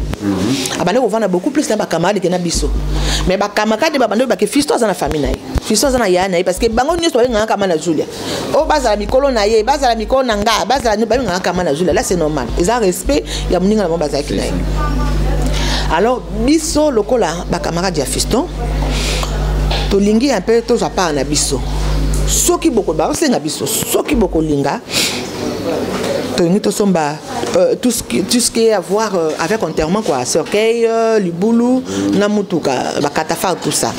abandi kovanda beaucoup plus na bacamarade ke na biso. Mais bacamarade babandi oyebake Fiston aza na famille na ye, Fiston aza na yaya na ye, parce que bango nyonso babengaka kama na Julia. Oyo bazala mikolo na ye, bazala mikolo na nga, bazala, babengaka kama na Julia. Là, c'est normal, eza respect ya moninga na bango bazalaki na ye. Alors biso lokola bacamarade ya Fiston, tolingi un peu tozwa part na biso. Soki boko bakosenga biso, soki bokolinga, tolingi tosomba tout ce qui est à voir avec enterrement quoi, cercueil, libulu na mutuka, bacatafalque, tout ça.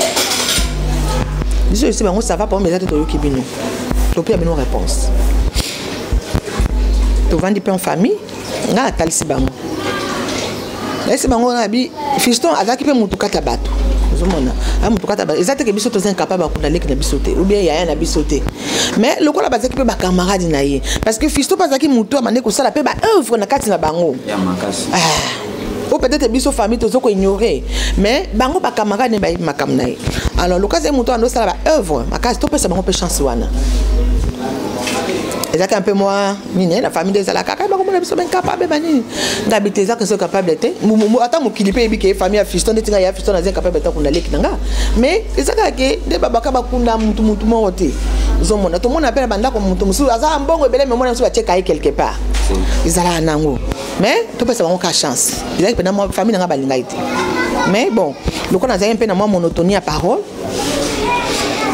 Biso esi bango, ça va, problème eza te, toyoki bino, topia bino réponse. Tovandi mpe en famille, ngai natalisi bango, nayesi bango na bi Fiston azalaki mpe motu kati ya bato. Ozomona aya motu kati ya bato, eza teke biso toza incapable ya kunda leki na biso te ou bien yaya na biso te. Mais lokola bazalaki mpe bacamarade na ye, parce que Fiston mpe azalaki motu abandi kosala mpe baœuvre na kati na bango ya makasi. Ah, oyo peut-être biso famille tozo koignore, mais bango bacamarade ne bayebi makambo na ye. Alors lokola azali motu ando osala baœuvre makasi, topesa bango mpe chance wana. Ezalaki un peu mwa nini na famille nde ezalaka kaka bakomona biso baincapable banini. Ngabi te, eza question capable te. Ata mokili mpe yebi ke famille ya fiston ndeti ngai ya fiston naza incapable ata kunda leki na nga, mais eza kaka ke nde babaka bakunda mutu mutu moko te. Ozomona, tomona mpe na bandako mutu mosusu aza mbongo ebele, me mona mosusu batieka ye quelque part, ezalaka nango. Mais topesa bango ka chance. Ezalaki mpena mwa famille na nga balingaki te, mais bon, lokola nazalaki mpe na mwa monotonie ya parole,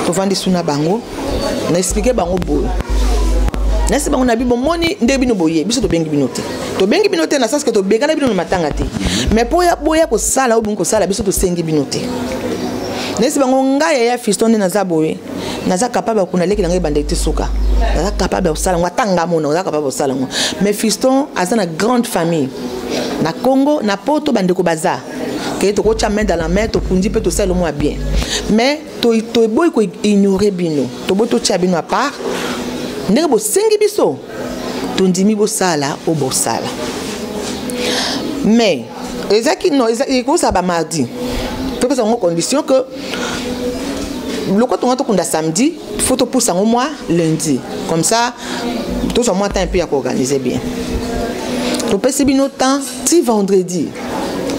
tovandi suna bango, na explike bango boye, nasi bango na bi bomoni nde bino boye, biso tobengi bino te, tobengi bino te na sens ke tobengana bino na matanga te, mais mpo ya boya kosala oyo bongi kosala, biso tosengi bino te. Nayesi bango, ngai yaya fiston nde naza boye, naza capable ya kokunda leki na ngai ebandeli te suka, naza capable ya kosala yango, ata nga mona naza capable ya kosala yango. Mais fiston aza na grande famille na Congo, na Poto, bandeko baza ke tokotya main dans la main, tokundi mpe tosala mwa bien. Mais toboyi koignore bino, toboyi totya bino à part. Ndenge bosengi biso, tondimi bosala oyo bosala. Mais ezalaki non, ekozala bamardi, topesa yango condition que loko tonga tokunda samedi, faut topusa yango mwa lundi, comme ça tozwa mwa temps mpe ya koorganiser bien. Topesi bino temps ti vendredi,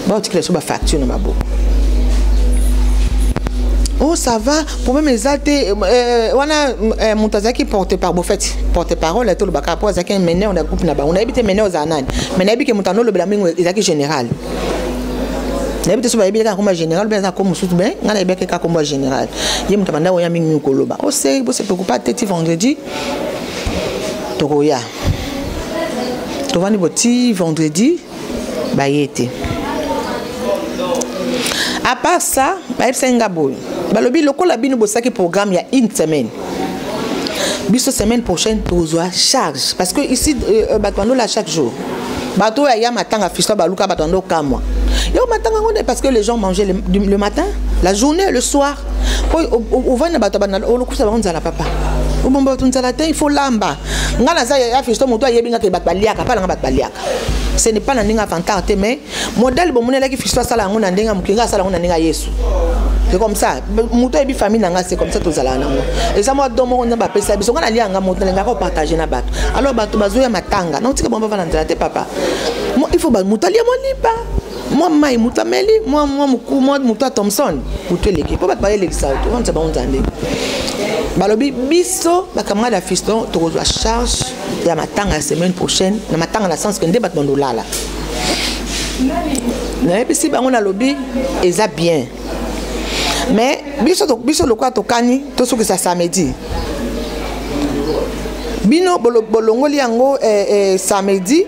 baotikela biso bafacture na maboko. Oh, ça va, problème eza te. Wana moto azalaki porte par bofeti porte parole, tolobaka po azalaki meneur na groupe na bango. Nayebi te meneur ozala nani, mais nayebi ke moto anolobela mingi ezalaki général. Nayebi te so bayebi kaka kombo ya général mpe aza kombo mosusu, me ngai nayebaki kaka kombo ya général. Ye moto abanda koya mingi mingi koloba ose bose préoccupa te, ti vendredi tokoya. Tovandi bo ti vendredi, baye te. À part ça, bayebisaki nga boye, balobi lokola bino bosalaki programme ya une semaine, biso semaine prochaine tozwa charge, parce que ici bato bandola chaque jour, bato oyo aya matanga fiston baluka, bato bando kamwa yo matanga yango nde, parce que les gens mangeaient le matin, la journée, le soir. Po ovandi na bato olokusa bango nzala, papa, obomba bato nzala te, il faut lamba. Nga naza ya fiston, moto ayebi nga ke bato baliaka mpa nanga, bato baliaka. Ce n'est pas na ndenge avantard te, mais modèle bomonelaki fiston asala yango na ndenge ya mokili, nga asala yango na ndenge ya Yesu. C'est comme ça, moto ayebi famille na nga, c'est comme ça tozalaka nango. Eza mwa don moko Nzambe apesa biso. Nga nalia yanga, moto nalingaka kopartage na bato. Alors bato bazoya matanga, naotika bango bava na nzela te, papa. Il faut moto alia mwa lipa, mwa mai, moto ameli mwa moku, mwa moto ya Thomson, moto eleki mpo bato bayelekisa, tovandisa bango nzambe. Balobi biso bacamarade ya fiston tokozwa charge ya matanga ya semaine prochaine, na matanga na sens ke nde bato bandolala. Nayebisi bango, nalobi eza bien, mais biso lokola tokani tosukisa samedi, bino bolongoli yango samedi.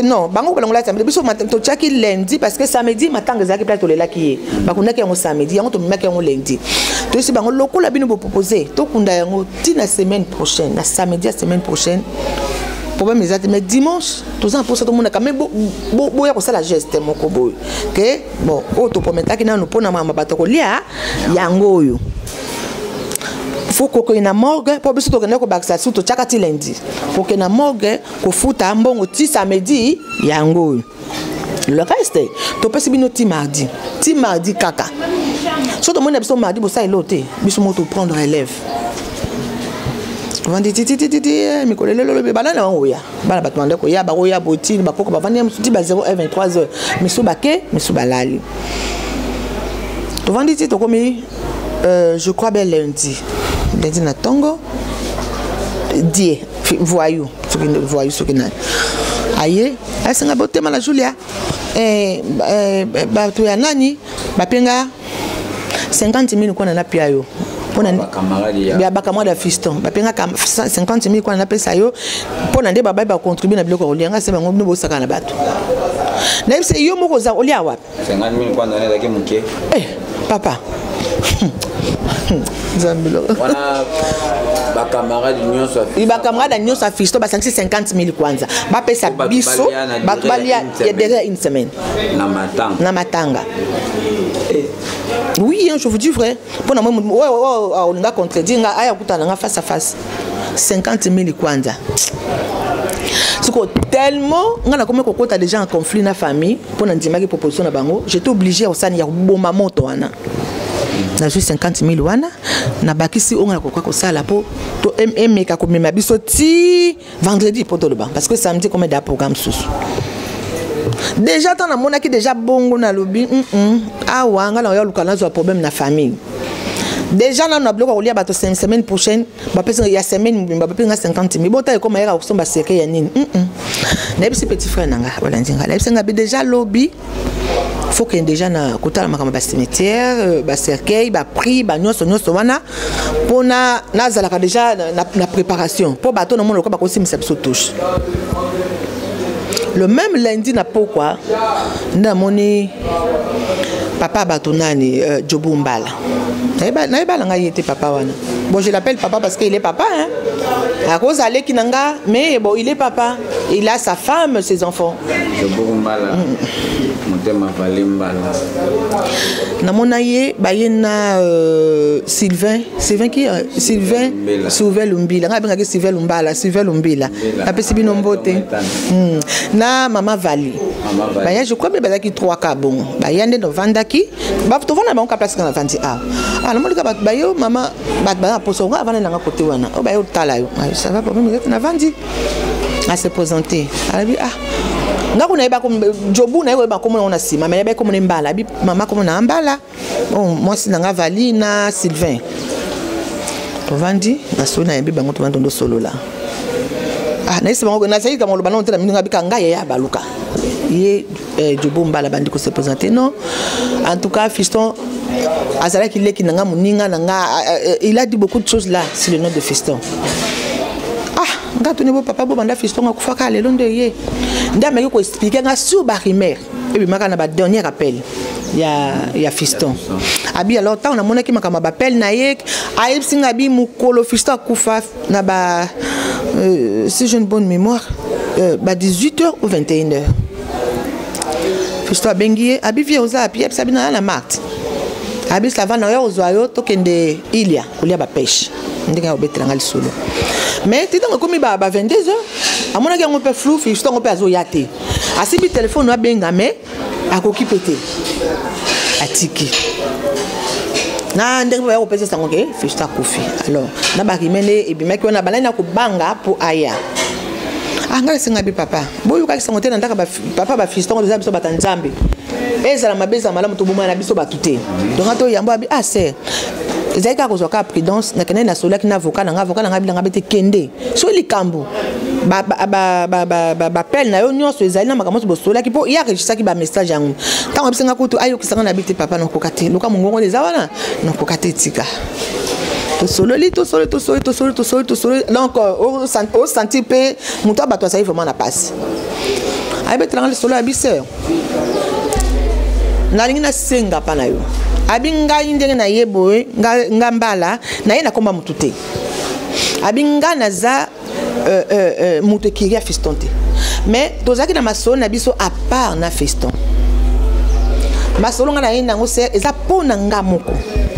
Non, bango balongola samedi, biso totiaki lundi, parce que samedi matanga ezalaki place, tolelaki ye, bakundaki yango samedi, yango tomemaki yango lundi. Toyesi bango, lokola bino bopropose tokunda yango ntina semaine prochaine, na samedi ya semaine prochaine, problème eza te. Mais dimanche toza na mposa tomonaka me boya kosala geste moko boye ke bon, oyo toprometaki nanu mpona mama bato kolia yango oyo, faut kokende na morgue, mpo biso tokende kobakisa su, totiaka ti lundi, kokende na morgue kofuta mbongo ti samedi yango oyo. Le reste topesi bino ti mardi, ti mardi kaka. So tomoni na biso mardi bosala elo te, biso moko toprendre relève. Vandi titititi, mikolo elelo lobi bana na bango oya, bana bato banda koya, bakoya botini bapoko, bavandi mosusu ti ba 0 h 23 heures, misu bake, misu balali. Tovandi ti tokomi je crois bien lundi, lundi na ntongo, die voyou, soki voyou, soki nani aye, asenga botema na Julia, bato ya nani bapenga 50 000 kwana napia yo mpona ya bacamarade ya fiston, bapengaka 50 000 kwana napesa yo mpona nde babai bacontribue na biloko ya kolia. Nga se bango, bino bosaka na bato, nayebisa yo moko oza olia wapi? 50 000 kwanza ezalaki moke. Eh, papa, Nzambe! Wana bacamarade nyonso? Bacamarade nyonso ya fiston basangisi 50 000 kwanza, bapesa biso, bato balia ya derrière une semaine. Na matanga? Na matanga, oui hein, je vous dis vrai, mpona olinga contredire nga, aya kutana nga face à face. 50 000 kwanza. Siko tellement nga nakomi kokota déjà en conflit na famille mpo na ndimaki proposition na bango, j'étais obligé ya kosani ya koboma moto wana. Nazwi 50 000 wana, nabakisi oyo nakoka kosala mpo to emeka komema biso ti vendredi, mpo toloba, parce que samedi kome da programme susu déjà. Ntango namonaki déjà bongo, nalobi awa ngai nakoya luka nazwa problème na famille. Déjà nano na biloko ya kolia bato semaine prochaine, bapesi ya semaine mobimba, bapesi nga 50 000. Bota ekoma yaka kosomba cercueil ya nini? Nayebisi petit frère na nga, balandi nga, nayebisi nga bi déjà lobi faut kende déjà na kotala makambo ya bacimetière, bacercueil, baprix, banyonso nyonso wana, mpona nazalaka déjà na préparation, mpo bato namona lokola bakosimisa biso touche. Le même lundi na pokwa nde namoni papa bato nani, Jobu Mbala. Nayeba na ngai ye te, papa wana. Bon, je l'appelle papa parce qu'il est papa, hein. À cause aleki na nga, mais bon, il est papa, il a sa femme, ses enfants. Jobu Mbala, motema vale Mbala. Namona ye, baye na Sylvain, Sylvain qui, Sylvain. Lumbila. Sylvain Lumbila, ngai abengaki Sylvain Lumbala, Sylvain Lumbila. Lumbila. Napesi bino mbote. Na mama Vali. Mama Vali. Baya, je crois mpe bazalaki 3 ka bongo. Baya nde tovandaki, tovanda bango ka place kaka navandi awa. Ah, namoni ka bato baye, mama, bato baza na poso, nga avandi nanga kote wana, oyo baye otala yo. Ah, ça va, problème eza te. Navandi, ase présenter, alobi: "Ah, nga kuna yeba Jobu." Naye koyeba komona ngo na nsima, me nayeba komona Mbala. Abi: "Mama, komona Mbala, bon, mwasi na nga Vali na Sylvain." Tovandi, nasoli, nayembi bango, tovandi, tondosolola. Ah, nayesi bango, nazali kama oloba nano te na mingi, abika ngai yaya baluka ye, Jobo Mbala bandi kose présenter. Non, en tout cas fiston azalaki leki na nga, moninga na nga. Il a dit beaucoup de choses là sur le nom de fiston. Ah, nga tuni bo papa bo banda fiston akufaka lelo nde ye nde ameki koexpliquer nga sur barumeur ebimaka na badernier appel ya fiston. Abi alors, ntango namonaki makambo ya baappel na ye, ayebisi nga, abi mokolo fiston akufa na ba, si j'ai une bonne mémoire, ba 18 heures ou 21 heures, fiston abengi ye, abi: "Vieux, oza api?" Yebisa bino na Marte. Abi: "Ça va, na yo ozwa yo, tokende ilia kolia bapêche." Ndenge ya kobetelanga lisolo, mais ti ntango ekomi ba 22 heures, amonaki yango mpe flou. Fiston yango mpe azoya te. Asimbi telefone, abenga, mais akoki mpe te, atiki na ndenge mpe baya kopesa sango ke fiston akufi. Alors na barumeur nde ebimaki wana, bandaki na kobanga mpo aya. Ah, ngai esenga bi papa boyokaki sango te na ndaka papa bafiston. Toza biso bato ya Nzambe, ezala mabe, ezala malamu, tobomana na biso bato te. Donc ata oyambo abi: "Ah sœur, ezali kaka kozwa kaka prudence." Nakendaki, nasolaki na avocat na nga. Avocat na nga bilanga bete: "Kende, soki likambo baappel na yo nyonso ezali na makambo nyonso bosolaki," mpo ye aregistraki bamessage yango. Ntango abisenga kutu ayokisanga na bi te: "Papa, nakoka te, luka mongongo eza wana, nakoka te, tika." Tosololi, tosololi, tosololi, tosololi, tosololi, tosololi. Donc osentir mpe moto ya bato azali vraiment na pasi. Ayebetelanga lisolo ya bisœur: "Nalingi nasenga mpa na yo." Abi: "Ngai ndenge naye boye, nga Mbala naye, nakomba motu te." Abi: "Nga naza moto ekiri ya fiston te, mais tozalaki na masolo na biso à part na fiston. Masolo nga na ye nango se eza mpo na nga moko.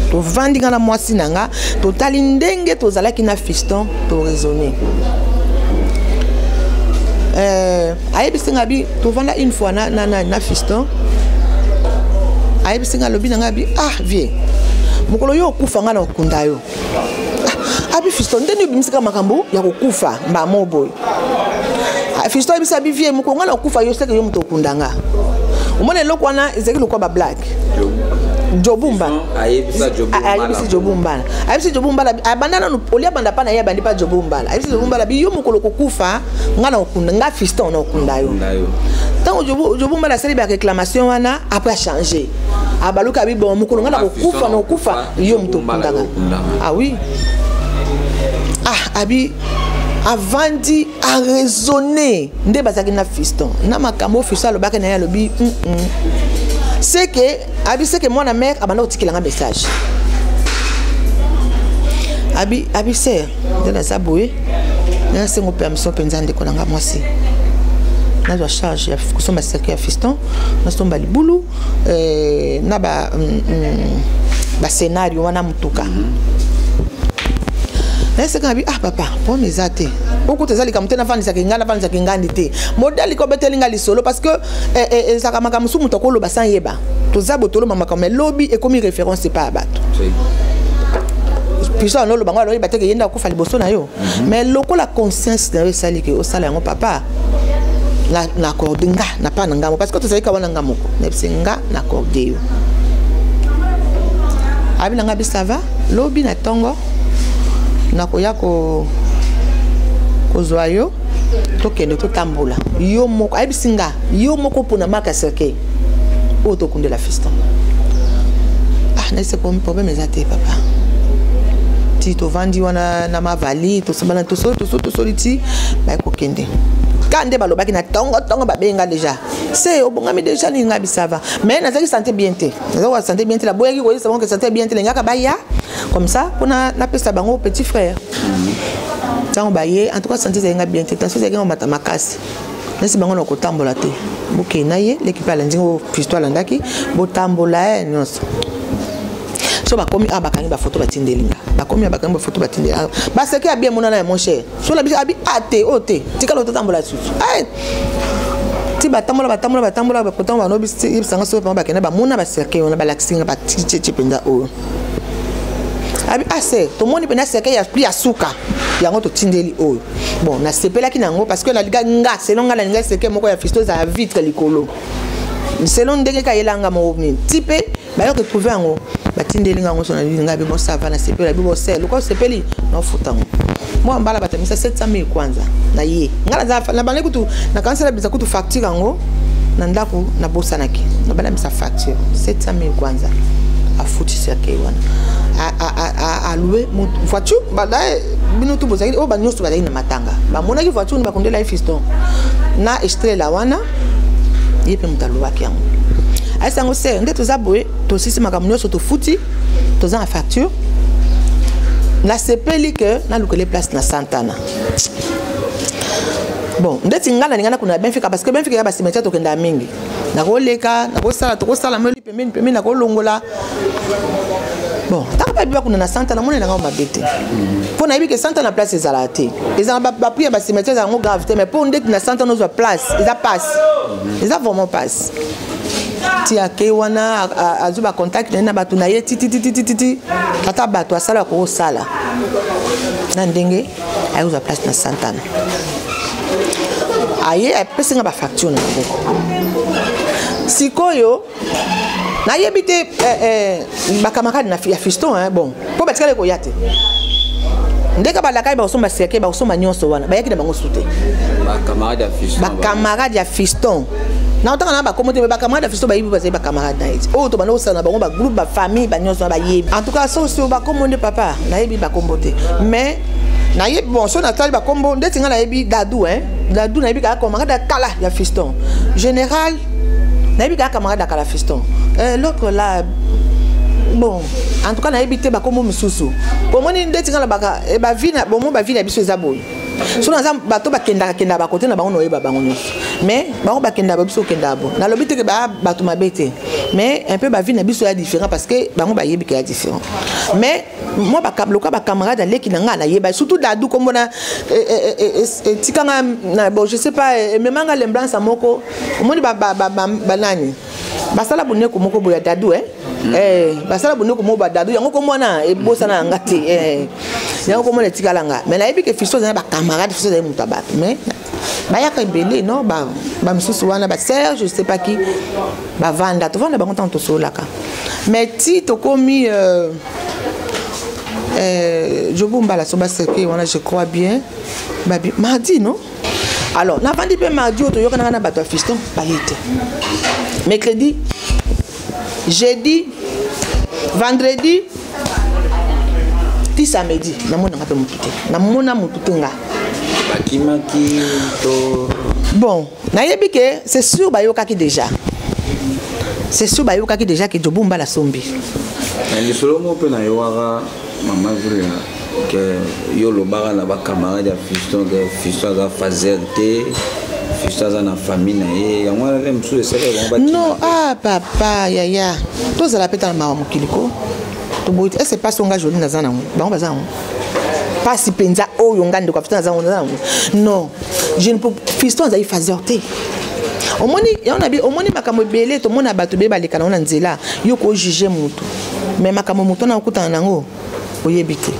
Tovandi, nga na mwasi na nga, totali ndenge tozalaki na fiston, toraisonner." Ayebisi nga bi tovanda une fois na fiston. Ayebisi nga, alobi na nga bi: "Ah vieux, mokolo yo okufa, nga na okunda yo." Ah, abi fiston ndeni obimisaka makambo ya kokufa mbamo boye. Ah, fiston ayebisi, abi: "Vieux, mokolo nga na okufa, yo seke yo moto okunda nga." Omona eloko wana ezalaki lokwa bablague. Jobumba ayebisa Jobu. Ayebisi Jobu Mbala, ayebisi Jobu Mbala, abanda nanu olia, banda mpa na ye, abandi mpa Jobu Mbala. Ayebisi Jobu Mbala bi: "Yo mokolo kokufa, nga na okunda, nga fiston na okunda yo." Ntango Jobu Mbala asali baréclamation wana, après achange, abaluki, abi: "Bon, mokolo nga na kokufa, na kokufa, yo moto okundanga." Ah oui, ah, abi avandi, araisonne nde bazalaki na fiston na makambo fiston alobaki na ye. Alobi seke, abi seke mwana mare abanda kotikelanga message. Abi: "Sœur, nde naza boye, nasengo permission mpenza, ndeko na nga mwasi, nazwa charge ya kosomba cercueil ya fiston, nasomba libulu, na ba bascénario wana, motuka." Nayeseka, abi: "Ah papa, problème eza te." Okuta eza likambo te, nafandisaka ngai, nafandisaka ngandi te. Modèle kobeteli ngai lisolo, parce que ezalaka makambo mosusu moto akoloba sans yeba. Toza bo toloba makambo, mais lobi ekomi référence epai ya bato. Biso anoloba ngo, aloyeba te ke ye nde akufa liboso na yo. Mais lokola conscience na yo esali ke osala yango, papa, na accorde nga na pa na ngambo, parce que tozali ka wana nga moko, nayebisi nga na accorde yo. Abi na nga bi ça va, lobi na ntongo nakoya ko kozwa yo, tokende totambola. Yo moko ayebisi nga, yo moko mpona maka cercueil oyo tokundela fiston. Ah, nayebisi problème eza te, papa. Ti tovandi wana na mavali, tosambana, tosoli, tosoli, tosoli, ti baye kokende. Ka nde balobaki na ntongo ntongo, babenga déjà se obongami déjà nini. Nga bisava, mais nazalaki santé bien te, nazalaki santé bien te. Naboyaki koyebisa bango ke santé bien te, nalingaka baya comme ça mpona napesa bango petit frère. Ntango baye, en tout cas santé ezalaki nga bien te, tension ezalaki nga mata makasi. Nasi bango na kotambola te, bokei na ye leki mpe alandi ngo, fiston alandaki, botambola ye nyonso. So bakomi awa, bakangi bafoto, batindeli nga. Bakomi awa, bakangi bafoto, batindeli baseke ya bien monana ya mon cher. So na biso abi a te, oyo te, tikala ototambola lisusu ti batambola, batambola, batambola, bakotango banobisanga. So bango bakende, bamona bacercueil wana, balakisi nga batitieti mpenza oyo. Abi ase tomoni mpenza cercueil ya pli ya suka, yango totindeli oyo. Bon, nasepelaki na yango parce que nalinga nga, selon nga, nalinga cercueil moko ya fiston ezala vitre likolo, selon ndenge kayelanga moko nini. Ti mpe bayo retrouve yango, batindeli nga yango. So nalinga nga bi bon, ça va, nasepeli. Abi bon, se lokola osepeli, naofuta yango mwa mbala. Batamisa 700 000 kwanza na ye. Nga na bandi kutu nakanisi nabimisa kutu facture yango na ndako, nabosanaki. Nabandamisa facture 700 000 kwanza, afuti cercueil wana, aloue voiture. Bino tu bozalaki oyo, banyonso bazalaki na matanga, bamonaki voiture ni bakondela ye fiston na Estrela wana. Ye mpe moto alobaki yango, ayesi yango se nde toza boye, tosisi makambo nyonso, tofuti, toza na facture. Nasepeli ke nalukele place na Santana. Bon, ndeti ngai nalinga nakunda Benfica, parce que Benfica ya bacimetière tokendaka mingi, nakoleka, nakosala, tokosala moli pembeni pembeni, nakolongola. Bon, ntango bayebi bakunda na Santa, namoni nango mabe te, mpo nayebi ke Santa na place ezalaka te, ezala baprix ya bacimetière ezala yango grave te. Mais mpo ndeti na Santa nozwa place eza pasi, eza vraiment pasi. Ti akei wana, azwi bacontact na ye na bato na ye, titititititi, ata bato asala kokosala na ndenge aye kozwa place na Santana. Aye apesi nga bafacture na maboko. Sikoyo nayebi te bacamarade ya fiston hein, bon, mpo batikali koya te. Ndenge balakaki bakosomba cercueil, bakosomba nyonso wana, bayaki na bango su te. Bacamarade ya fiston, na otanga na bakombo te, bacamarade ya fiston bayebi, bazali bacamarade na ye te oyo tobanda kosala na bango, bagroupe, bafamille, banyonso wana bayebi. En tout cas soso bakombo nde papa nayebi bakombo te, mais nayebi, bon, so natali bakombo ndeti ngai nayebi Dadu, hein, Dadu nayebi kaka camarade ya kala ya fiston. Général nayebi kaka camarade ya kala fiston. L'autre là, bon, en tout cas nayebi te bakombo mosusu. Omoni ndeti ngai nabaka bavi na bomo, bavi na biso eza boye. So naza bato bakendaka kendaka bakote na bango, noyeba bango nyonso, mais bango bakendaka, biso okendaka. Bo nalobi te ke baya bato mabe te, mais un peu bavi na biso ya différent, parce que bango bayebi ke ya différent. Mais moi loka bacamarade aleki na ngai, nayeba surtout Dadu, kombo na etikanga na, bon, je sais pas, ememanga lemblance moko. Omoni banani basala boneko moko boye ya Dadu, eh? Basala boneko moko badadu yango, kombo wana ebosana yanga te. Yango kombo na etikala nga. Mais nayebi ke fiston azali na bacamarade, fiston azali moto ya bato, mais bayaka ebele non, bamisusu wana baserge, je sais pas qui, bavanda, tovanda bango ntango tosololaka. Mais ti tokomi Jobo Mbala so bacercueil wana, je crois bien babi mardi non. Alors navandi mpe mardi oyo, toyokanaka na bato ya fiston, baye te. Mercredi, jeudi, vendredi, ti samedi, namonanga mpe motu te, namona motu te nga. Bakimaki to? Bon, nayebi ke c'est sûr bayokaki déjà, c'est sûr bayokaki déjà ke Jobu Mbala sombi. Na lisolo moko mpe nayokaka, mama Zulia, ke yo olobaka na bacamarade ya fiston ke fiston aza fazer te, fiston aza na famille na ye. Yango wana mpe mosusu esalaka bango. Non, ah papa, yaya, tozala mpe tala mawa mokili ko toboyi te. Ese mpasi onga joli naza nango, bango baza nango. Pasi mpenza oyo nga ndeko ya fiston naza nango. Non, je ne peux, fiston azali phaseur te. Omoni yango na bi, omoni makambo ebele, tomona bato ebele baleka nango na nzela, yo kojuge motu, mais makambo motu wana okutana nango oyebi te.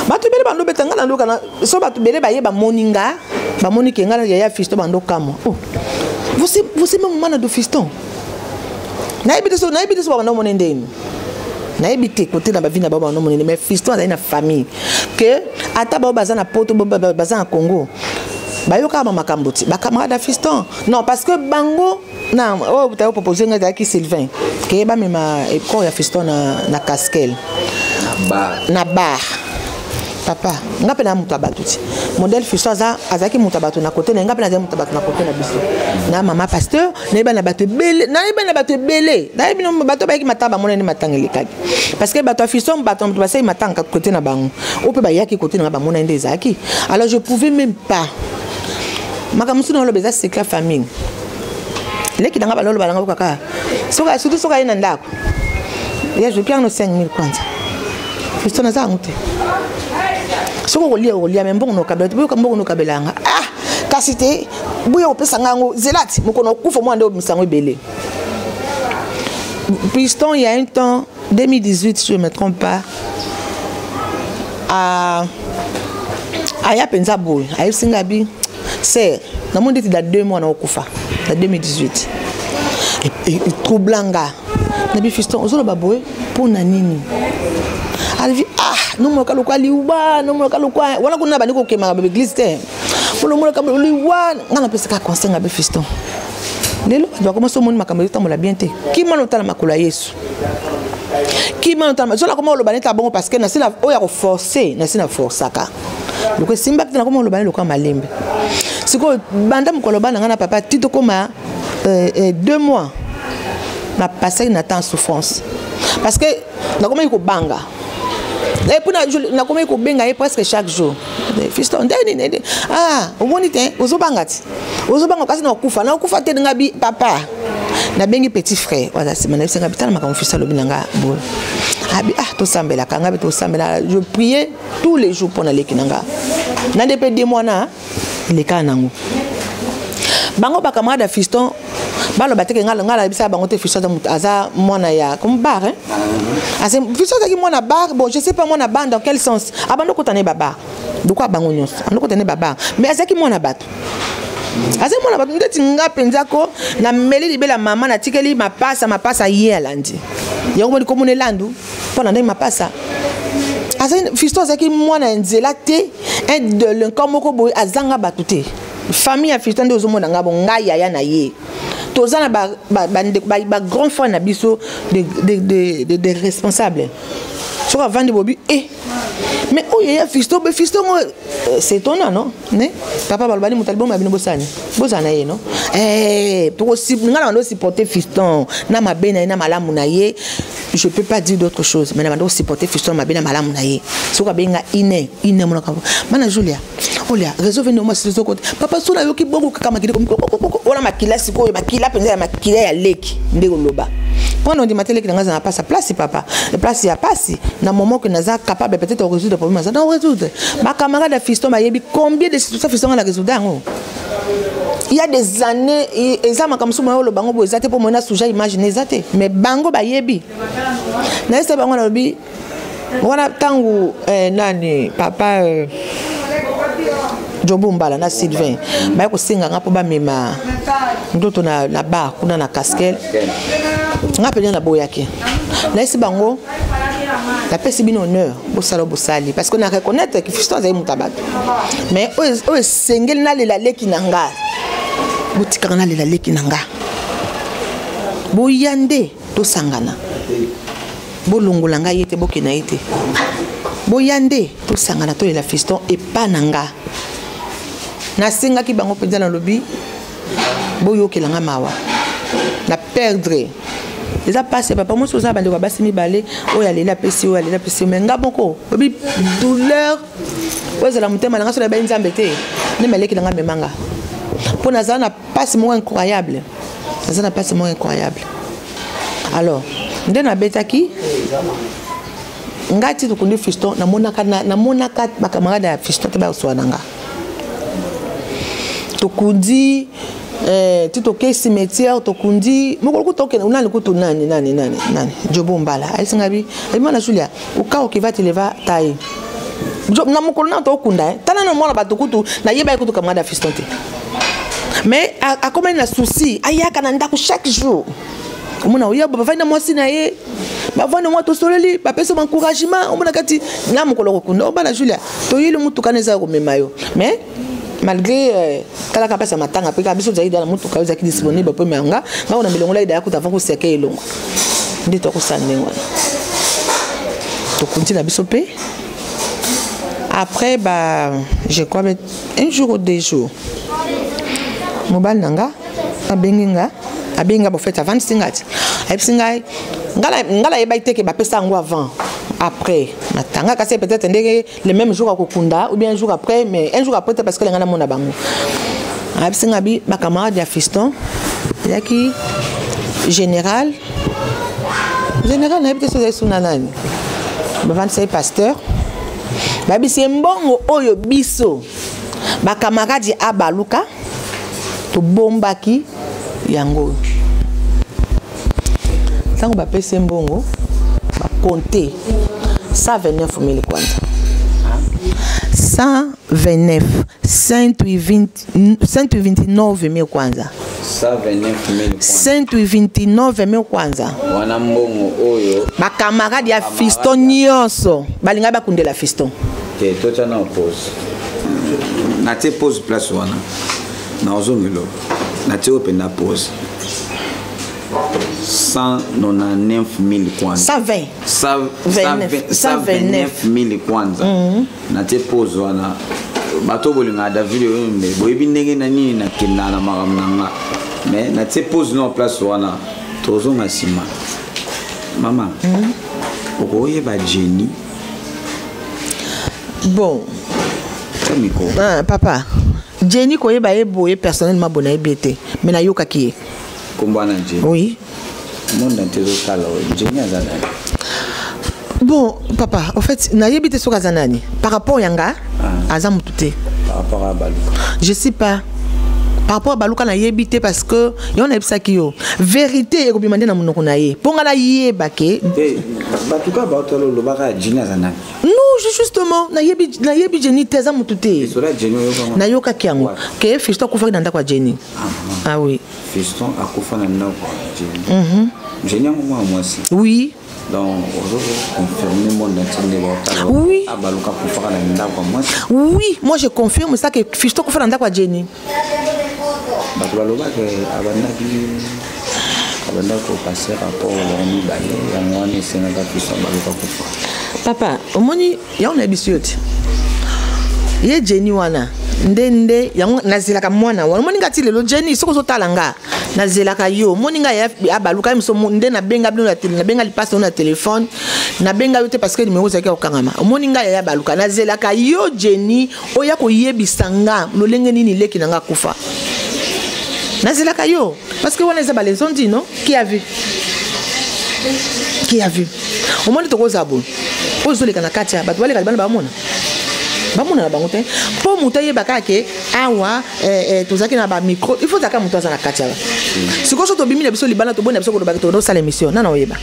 Bato ebele bando beta nga na ndoka na so, bato ebele baye bamoni nga, bamoni ke nga na yaya fiston, bando kamwa. Oh, vous vous même mwana de fiston, nayebi te so, nayebi te so babanda omoni ndeni, nayebi te kote na bavi na bango banda omoni. Mais fiston azali na famille ke ata bao baza na Poto, baza na Congo, bayokaka ba makambo ti bacamarade ya fiston. Non, parce que bango na oyo tayo propose ngai ezalaki Sylvain ke bamema corps ya fiston na Caskel, na bar. Papa, nga mpe na moto ya bato ti modèle fiston aza, azalaki moto ya bato na kote na ye, nga mpe nazali moto ya bato na kote na biso na mama pasteur. Nayeba na bato ebele, nayeba na bato ebele, nayebi bato bayaki matanga, bamonani matanga elekaki, parce que bato ya fiston, bato na moto basali matanga kote na bango, oyo mpe bayaki kote na nga, bamonani nde ezalaki. Alors je pouvais même pas, makambo mosusu na oloba eza secret famille. Leki na nga baloloba nanga kaka soki, surtout soki aye na ndako ya je piano 5000 kwanza, fiston naza yango te. Soki okolia, okolia, me mbongo nokabela te, boyoka mbongo nokabela yanga. Ah, kasi te, boya kopesa nga yango, zela ti mokolo okufa, mwana nde obimisa yango ebele. Piston, il y a un temps, 2018 si je ne me trompe pas, aya mpenza boye, ayebisi nga bi ser namoni ndeti da 2 mois na okufa na 2018. Troubla nga, nabi: "Fiston, ozoloba boye mpo na nini?" Alobi: "Ah, nomonaka lokwa liwa, nomonaka lokwa wana kuna bandi kokemaka baeglise te, monomonaka liwa." Nga napesaka conseil, nga be: "Fiston, lelo bato bakoma so omoni makambo ezotambola bien te, kima na otala makolo ya Yesu, kima na otala." So nakoma oloba neti abongo, parce que nasi na oyo ya koforce, nasi na forçaka loko esimbaki te, nakoma oloba ne lokola malembe. Sikoyo banda mokolo bana ngai na papa ti tokóma 2 mois, napasaki na temps souffrance, parce que nakomaki kobanga et puis nakomaki kobenga ye presque chaque jour: "Fiston, nde nini? Ah, omoni te, ozobanga ti ozobanga, kasi nakokufa, nakokufa te." Nga bi: "Papa, nabengi petit frère oyo aza nsima." Nayebisanga bi: "Tala makambo fiston alobi na nga boye." Abi: "Ah, tosambelaka." Nga mpe tosambela, je priais tous les jours mpo naleki na nga na nde mpe 2 mois na elekaka nango. Bango bacamarade ya fiston baloba teke nga nayebisaka bango te fiston aza mwana ya comme bar, hein? Fiston azalaki mwana bar. Bon, je sais pas mwana bar dans quel sens. Abandi okota na ye babar lokwa bango nyonso, abandi okota na ye babar, mais azalaki mwana bato, azali mwana bato ndeti nga mpenza. Ko nameli libela mama, natikeli mapasa, mapasa ye alandi yango, moni komona elandu mpo na ndenge mapasa azali. Fiston azalaki mwana ya nzela te, un délinquant moko boye azanga bato te. Famille ya fiston nde ozomona nga bo, ngai yaya na ye, toza na bagrand frère na biso de responsable. Soki avandi bobi e, mais oyo ya fiston be, fiston ngo c'est étonnant, non? Ne papa balobani moto aliboma bino, bosani bozala na ye, non? Nga na bando supporter fiston na mabe na ye na malamu na ye. Je peux pas dire d'autre chose, mais na bando supporter fiston na mabe na malamu na ye. Soki abenga ine ine, monaka mana Julia olia réseau vene oma sisi kote papa so nayoki bongo kaka makili wana, makila sikoyo, makila mpenza ya makila ya leki nde koloba mpo na ondima te. Leki na ngai aza na pasi, place papa, place ya pasi na moment que naza capable peut-être résoudre problème, aza na résoudre. Bacamarade ya fiston bayebi combien de situations fiston nga na résoudre yango il y a des années. Eza makambo mosusu moyo oloba bango boye eza te mpo moyo na suja imagine eza te, mais bango bayebi. Nayesa bango, nalobi wana ntango nani papa Jobo Mbala na Sylvain baye kosenga nga mpo bamema ndoto na bar kuna na Caskel, nga mpenza naboyaki. Nayesi bango: "Napesi bino honneur, bosala bosali, parce que na reconnaître que fiston azali moto ya bato, mais oyo esengeli nalela leki na nga, botikaka nalela leki na nga. Boya nde tosangana, bolongola ngai ye te, bokenda ye te, boya nde tosangana, tolela fiston epa na nga." Nasengaki bango mpenza, nalobi: "Boyokela nga mawa na perdre, eza pasi. Papa mwasi oza bandeko ya basi mibale, oyo aleli apesi, oyo aleli apesi, me nga moko obi douleur oyo ezala motema na nga. So nayebai Nzambe te nde maleki na nga memanga, mpo nazala na pasi moko incroyable, naza na pasi moko incroyable." Alors nde nabetaki. Ngai ti tokundi fiston, namonaka namonaka bacamarade ya fiston te bayosola na nga. Tokundi ti tokei cimetière, tokundi mokolo kutu tokende nani kutu nani nani nani nani Jobo Mbala ayebisi ngai bi ebima na Julia oka okeva televa taye na mokolo na tokunda, tala na mwana bato kutu nayebaki kutu camarade ya fiston te, mais akomani na souci, ayaka na ndako chaque jour, omona oya bavandi na mwasi na ye, bavandi mwa tosololi, bapesi ba encouragement. Omona kati na mokolo kokunda, obana Julia toyeli motuka na eza ya komema yo, mais malgré talaka mpasi ya matanga mpe kaka biso tozalaki da na motuka oyo ezalaki disponible mpo emema nga na milongo lai daya kuta avant koseka elongo nde tokosala ndenge wana. Tokundi na biso mpe après ba, je crois, un jour ou 2 jours, mobali na nga abengi nga, abengi nga bofete, avandisi nga ti ayebisi ngai. Nga nayebaki te ke bapesa yango avant après matanga, kasi peut-être ndenge le même jour akokunda ou bien un jour après, mais un jour après te, parce que nga namona bango. Ayebisi nga bi bacamarade ya fiston ezalaki général, général nayebi te so ezali suna nani, bavandisa ye pasteur, bayebisi ye mbongo oyo biso bakamaradi abaluka tobombaki yango. Ntango bapesi ye mbongo, bakonte 129 000 kwanza, 129 129 000 kwanza. 129 000. 129 000 kwanza. Wana mbongo oyo bakamarade ya fiston nyonso balingaki bakundela fiston. Te, totya na pause, natie pause place wana, nazongelo natie oyo mpenza pause. 199 000 kwanza. 120. 129 000 kwanza. Natie pause wana. Bato bolingaka David Oyombe, boyebi ndenge na nini nakendaka na makambo na nga, mais natie pause no place wana, tozonga nsima. Mama, okoyeba Jenny? Bon. Tia micro. Ah, papa Jenny, koyeba ye boye personnellement bo nayebi ye te, mais nayokaki ye. Kombo wana Jenny? Oui. Monde entier ezotala oyo, Jenny aza nani? Bon papa, en fait nayebi te soki aza nani par rapport ya nga. Ah. Aza motu te. Par rapport à Baluka? Je sais pas, par rapport à Baluka nayebi te, parce que yo nayebisaki yo vérité ekobima nde na monoko na ye mpo nga nayeba ke. Te, batuka baotala, olobaka Jenny aza nani? Non, justement nayebi, nayebi Jenny te, aza motu te. Esola Jenny oyokanga? Nayokaki yango ke fiston akufaki na ndako ya Jenny. Ah, ah oui. Fiston akufa na ndako ya Jenny. Jenny yango mwana mwasi? Oui. Donc ozoconfirme monde entier nde baotala? Oui. Abaluka akufaka na ndako ya mwasi? Oui, moi je confirme ça que fiston akufa na ndako ya Jenny. Bato balobaka abandaki kopase rapport bango mibale, yango wana esengaka fiston baluka kufa. Papa, omoni yango nayebisi yo te, ye Jenny wana nde nde yango nazelaka mwana wana. Omoni nga ti lelo, Jenny, soki ozotala nga, nazelaka yo. Omoni nga abaluka ye moso nde nabenga bino na tele, nabenga lipasi no na telefone, nabenga yo te parce que numéro ezalaki ya kokangama. Omoni nga yaya baluka, nazelaka yo Jenny, oya koyebisa nga lolenge nini leki na nga akufa. Nazelaka yo parce que wana eza balezondi no. Qui a vu, qui a vu? Omoni tokozala boye, oyo ezoleka na kati ya bato baleka libanda, bamona, bamona na bango te, mpo moto ayeba kaka ke awa tozalaki na bamicro. Il faut ozalaka moto aza na kati awa. Sikoyo so tobimi na biso libanda, toboni na biso kolobaki, tozosala émission nana oyeba.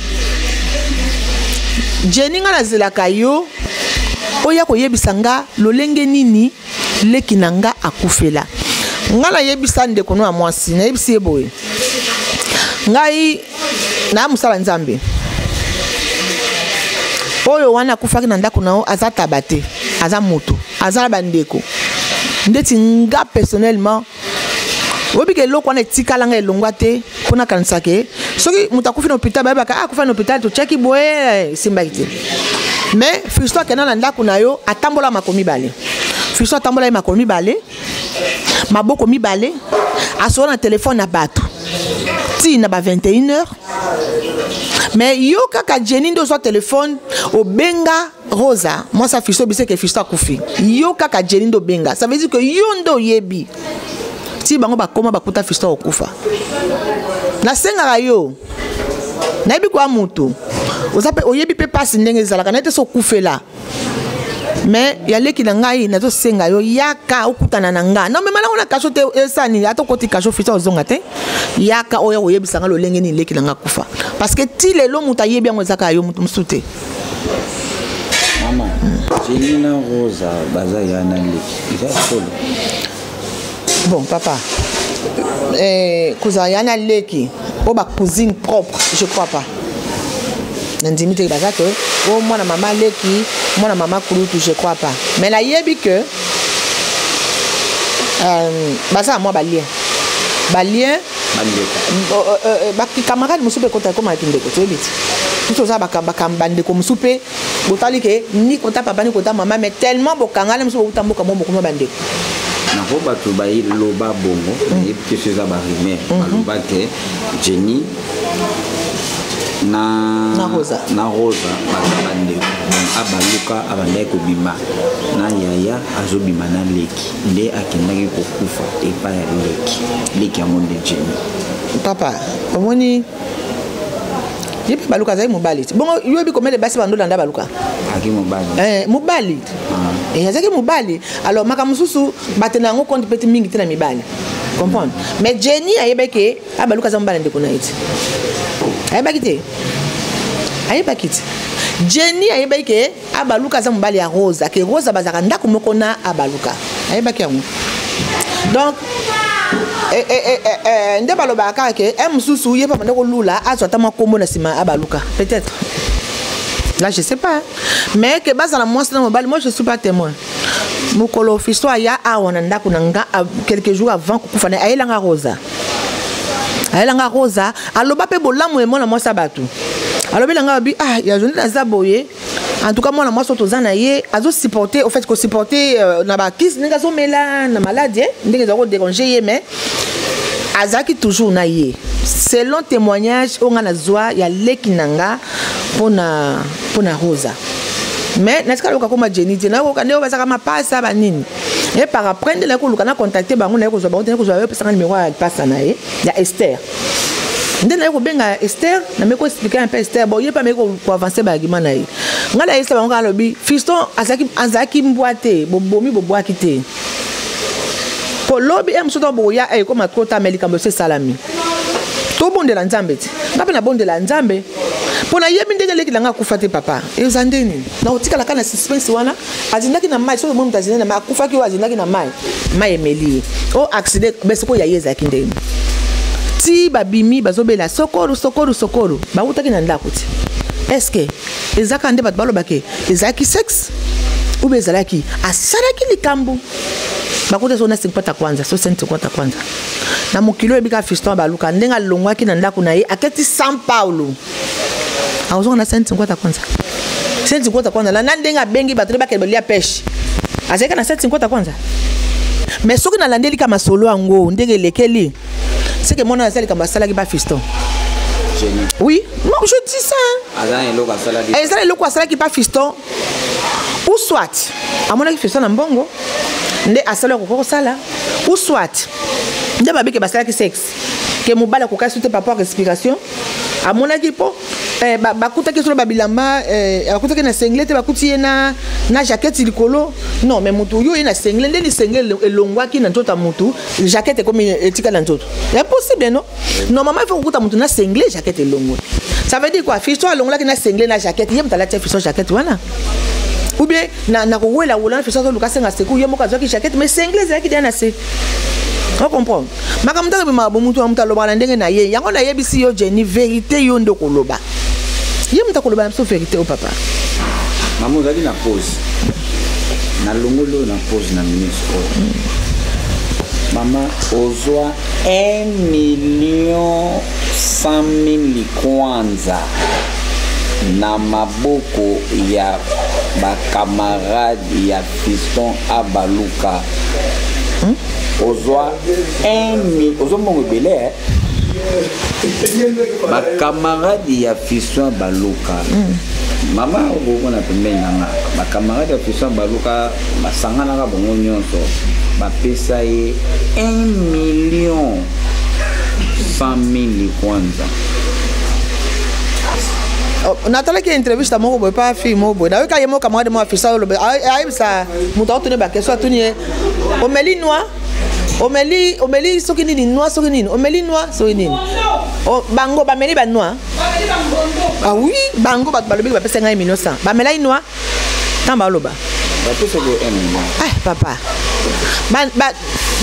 Jenny, nga nazelaka yo oya koyebisa nga lolenge nini leki na nga akufela. Nga nayebisa ndeko no ya mwasi, nayebisi ye boye: ngai na mosala Nzambe, oyo wana akufaki na ndako na yo aza taba te, aza moto, aza na bandeko ndeti nga personnellement. Oyebi ke eloko wana etikala nga elongwa te, mpo nakanisa ke soki moto akufi na hôpital, bayebaka: "Ah, akufi na hôpital, totiaki boye, esimbaki te." Mais fiston akenda na ndako na yo, atambola makolo mibale. Fiston atambola ye makolo mibale, maboko mibale, asola na telefone na bato ti na ba 21 heures. Mais yo kaka Jenny nde ozwa telefone, obenga Rosa, mwasi ya fiston, obiseke fiston akufi. Yo kaka Jenny nde obenga, ça veut dire que yo nde oyebi ti bango bakóma bakuta fiston okufa. Nasengaka yo Nayebi kwa moto oza mpe oyebi mpe mpasi ndenge ezalaka, naye te so okufela. Mais ya leki na ngai, nazosenga yo, yaka okutana na nga. Nomema nango na kasho te, esani ata okoti kasho fisa ozonga te. Yaka oya koyebisa nga lolenge nini leki na nga kufa, parce que ti lelo moto ayebi yango ezaka yo, moto mosusu te. Mama, Jenny na Rosa baza ya na leki, eza solo? Bon papa, kozala ya na leki oyo bacousine propre, je crois pas. Nandimi te baza ke o mwana mama leki, mwana mama kulutu, je crois pas. Mais nayebi ke baza mwa balien, balien, bacamarade mosusu mpe ekota ekoma kindeko. Toyebi ti biso toza bandeko mosusu mpe botali ke ni kota papa ni kota mama, mais tellement bokangana mosusu, bokuta mboka mo, bokoma bandeko. Nako bato baloba bongo, nayebi te so eza barumeur. Baloba ke Jenny na Na Rosa. Na Rosa baza bandeko. Donc abaluka, abandaki kobima na yaya, azobima na leki, nde akendaki kokufa epai ya leki. Leki yango nde Jenny. Papa, omoni, ye mpe baluka azalaki mobali ti bongo. Yoyebi komele basi bandolanda baluka. Aki mobali. Mobali. Azalaki mobali. Alors makambo mosusu batena yango compte pete mingi te na mibali, comprendre. Mais Jenny ayebaki ke abaluka aza mobali ndeko na ye ti. Ayebaki te, ayebaki te. Jenny ayebaki ke abaluka aza mobali ya Rosa, ke Rosa bazalaka ndako moko na abaluka. Ayebaki yango. Donc nde balobaka kaka ke e mosusu ye mpe banda kolula, azwa ata mwa kombo na nsima abaluka peut-être. Là je sais pas, hein. Mais ke bazala mwasi na mobali, moi je suis pas témoin. Mokolo Fisto aya awa na ndako na nga, quelques jours avant kokufa na ye, ayelanga Rosa. Ayelanga Rosa, aloba mpe bolamu ya mwana mwasi ya bato. Alobelanga, abi ah ya joni, naza boye. En tout cas mwana mwasi oyo toza na ye azosupporte, au fait kosupporte na bakisi ndenge azomela na maladie, ndenge eza kodéranger ye, mais azalaki toujours na ye, selon témoignage oyo nga nazwa ya leki na nga mpona Rosa. Mais natikala loka koma Jenny te. Nayoka nde oyo bazalaka mapasa banini. Et par après nde naye koluka na contacte bango, naye kozwa bango te. Naye kozwa, opesanga numéro ya lipasa na ye ya Ester. Nde naye kobenga Ester, nameki koexpliquer un peu Ester. Bon, ye mpe ameki koavance baargument na ye. Ngai nayebisa bango kaka, alobi Fiston azalaki mbwa te, bobomi bobwaki te. Po lobi e mosusu ntango bokoya ekoma trop tard. Mais likambo esi esalami, tobondela Nzambe te. Nga mpe nabondela Nzambe mpo nayebi ndenge eleki na nga akufa te. Papa, eza ndeni nakotikala kaka na suspense wana. Azindaki na mai, soki omoni moto azindaki na mai, akufaki. Oyo azindaki na mai, mai emeli ye, o accident. Mais sikoyo ya ye ezalaki ndeni ti babimi bazobela sokoro, sokoro, sokoro, bawutaki na ndako ti? Est ce que eza kaka nde bato balobake ezalaki sexe ou bien ezalaki asalaki likambo? Bakuta so na 50 kwanza, so 50 kwanza na mokili oyo. Ebika Fiston baluka ndenge alongwaki na ndako na ye, aketi San Paulo, akozonga na 50 kwanza, 50 kwanza na ndenge abengi bato nde bakende balia peshe, azalaki na 50 kwanza. Mais soki nalandeli ka masolo yango ndenge elekeli, seke mwana aza likambo asalaki ba Fiston. Oui, non, je dis ça, hein. Eza eloko asalaki pa Fiston, ou soit amonaki Fiston na mbongo nde asali akoki kosala, ou soit nde babike basalaki sexe ke mobali akokaki su te par rapport à respiration. Amonaki mpo bakutaki solo babilamba, bakutaki na singlet te, bakuti ye na jaquette likolo. Non, mais motu oyo ye na singlet, ndeni singlet elongwaki na nzoto ya motu, jaquette ekomi etikali na nzoto? Impossible, non? Normalement il faut kokuta motu na singlet, jaquette elongwe. Ça veut dire quoi? Fiston alongolaki na singlet na jaquette. Ye moto alati ya Fiston jaquette wana, ou bien na kowela wola na Fiston azoluka asenga secours, ye moko azwaki jaquette, mais singlet ezalaki deya na se. Ocomprendre makambo ntango ebimaka bo, mutu na moto alobaka na ndenge na ye. Yango nayebisi yo, Jenny, vérité yo nde okoloba, ye moto akoloba na biso vérité. O papa. Mama, ozalaki na pause, nalongoli oyo na pause na minute oyo. Mama, ozwa 1 million 100 000 kwanza na maboko ya bacamarade ya Fiston Abaluka. Ozwa 1, ozwa mbongo ebele, eh? Bacamarade ya Fiston Baluka. Mama, okomona pembeni na nga bacamarade ya Fiston Baluka, basanganaka bango nyonso, bapesa ye 1 million 100 000 kwanza. Oh, natalaki entrevista moko boye pa fille moko boye, nayoka ye moko camarade moko afisa oloba, ayebisa moto aotuni baquestion, atuni ye: omeli noix, omeli, omeli soki nini, noix soki nini, omeli noix soki nini. Oh, bango bameli banoix. Ah oui, bango bato balobiki bapesa ngai million 100, bamelaki noix ntango baloba. Bapesaki yo 1 million. Ah papa, ba,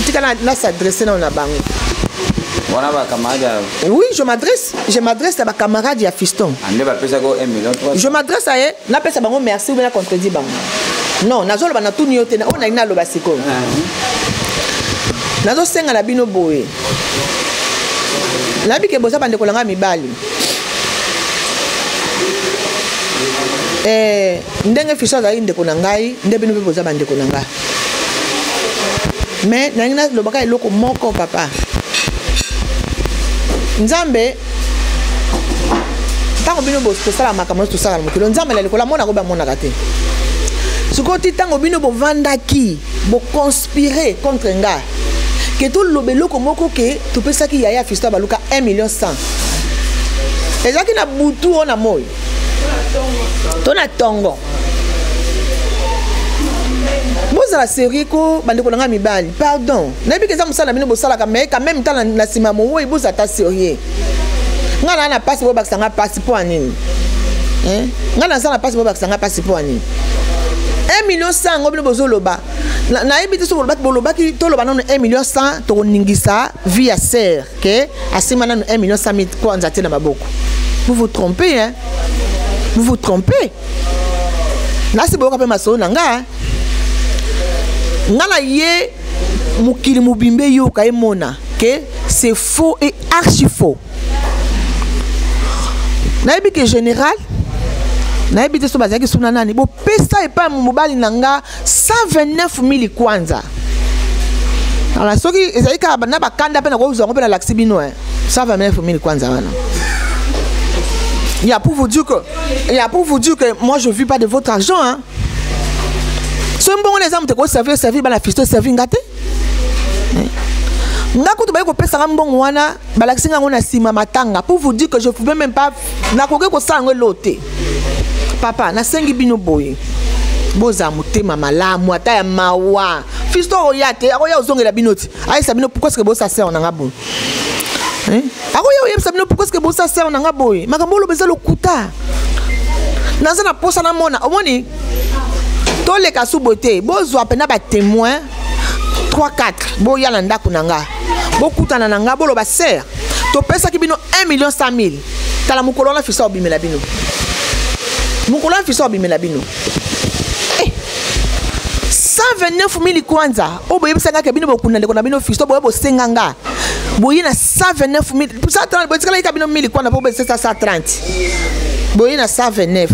tika na s'adresse nano na bango. Wana bacamarade ya Oui, je m'adresse na bacamarade ya fiston. Nde bapesaki yo 1 million 3. Je m'adresse à ye, napesa bango merci ou bien nacontredit bango? Non, nazoloba, natuni yo te. Oyo nalingi naloba sikoyo, nazosenga na bino boye, nayebi ke boza bandeko na ngai mibali. Ndenge fiston azalaki ndeko na ngai, nde bino mpe boza bandeko na ngai. Mais nalingi nalobaka eloko moko, papa. Nzambe, ntango bino tosala makambo nyonso tosala na mokili, Nzambe na likolo amonaka oyo bamonaka te. Sikoyo ti ntango bino bovandaki, boconspire contre nga ke toloba eloko moko ke topesaki yaya fiston baluka 1 million 100, ezalaki na butu oyo na moi to na ntongo. Bozala sérieux ko, bandeko na ngai mibali. Pardon, nayebi ke eza mosala na bino bosalaka, mais quand même tala na nsima mowoi, bozala ta sérieux. Ngai naa na mpasi, bobakisa nga mpasi mpo ya nini? Ngai naza na mpasi, bobakisa nga mpasi mpo ya nini? 1 million 100 yango bino bozoloba, nayebi te so bolobaki toloba nano 1 million 100, tokoningisa vie ya sœur ke asimba nano 1 million 100 mille kwanza te na maboko. Vous vous trompez, hein? Vous vous trompez. Nasi boyoka mpe masolo na nga, nga na ye, mokili mobimba eyoka, emona ke c'est faux et archi faux. Nayebi ke général, nayebi te so bazalaki suna nani, bopesa epai mobali na nga 129 000 kwanza. Alors soki ezali kaka na bakanda mpe nakozwa yango mpe nalakisi bino 129 000 kwanza wana. Il y a pour vous dire que moi, je vis pas de votre argent, hein. So mbongo na eza moto ekoservir, servir bana fiston, servir nga te. Nga kutu baye kopesanga mbongo wana, balakisi nga yango na nsima matanga, pour vous dire que je pouvais même pas, nakoki kosala yango elo te. Papa, nasengi bino boye, bozala motema malamu, ata ya mawa. Fiston oya te, akoya ozongela bino ti ayebisa bino pourquoi ce que bosa sœur na nga boye. Akoya oyebisa bino pourquoi ce que bosa sœur na nga boye. Makambo oloba eza lokuta. Naza na posa namona, omoni, toleka su boye te. Bozwa mpena batémoin 3 4, boya na ndako na nga, bokutana na nga, boloba: sœur, topesaki bino 1 million 100 000. Tala mokolo wana fiston obimela bino, mokolo wana fiston obimela bino. 129 000 kwanza oyo boyebisanga ke bino bokunda ndeko na bino fiston boye, bosenga nga boye na 129 000, 130, botikalaki ka bino 1000 kwanza mpo bosesa 130, boye na 129.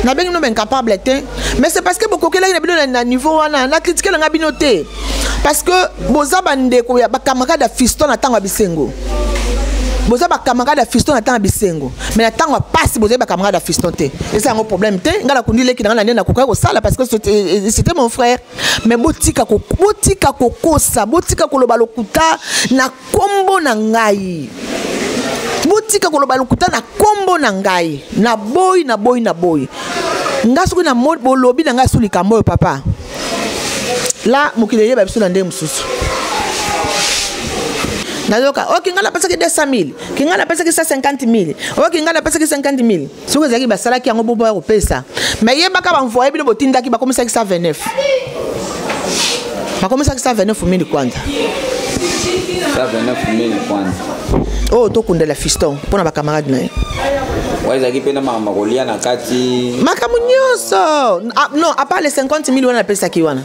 Nabengi bino baincapable te, mais c'est parce que bokokelaki na bino na niveau wana. Na critiquer nanga bino te, parce que boza bandeko ya bacamarade ya fiston na ntango ya bisengo. Boza bacamarade ya fiston na ntango ya bisengo, mais na ntango ya pasi bozali bacamarade ya fiston te. Eza yango problème te. Ngai nakundi leki na ngai na nde nakokaki kosala, parce que c'était mon frère. Mais botika, botika kokosa, botika koloba lokuta na kombo na ngai, botika koloba lokuta na kombo na ngai. Naboyi, naboyi, naboyi. Nga soki na bolobi na ngai su likambo oyo, papa, la mokili eyeba biso na ndenge mosusu. Nayoka oki ngai napesaki 200 000, ki ngai napesaki 150 000, oki ngai napesaki 50 000. Soki ezalaki basalaki yango, boboya kopesa, mais yebaka banvoye bino botindaki, bakomisaki 129, bakomisaki 129 000 kwanza. 129 000 kwanza. Oyo tokundela fiston mpo na bacamarade na ye. Wa ezalaki mpe na makambo kolia na kati? Makambo nyonso. Ah, non, à part les 50 000 wana napesaki wana.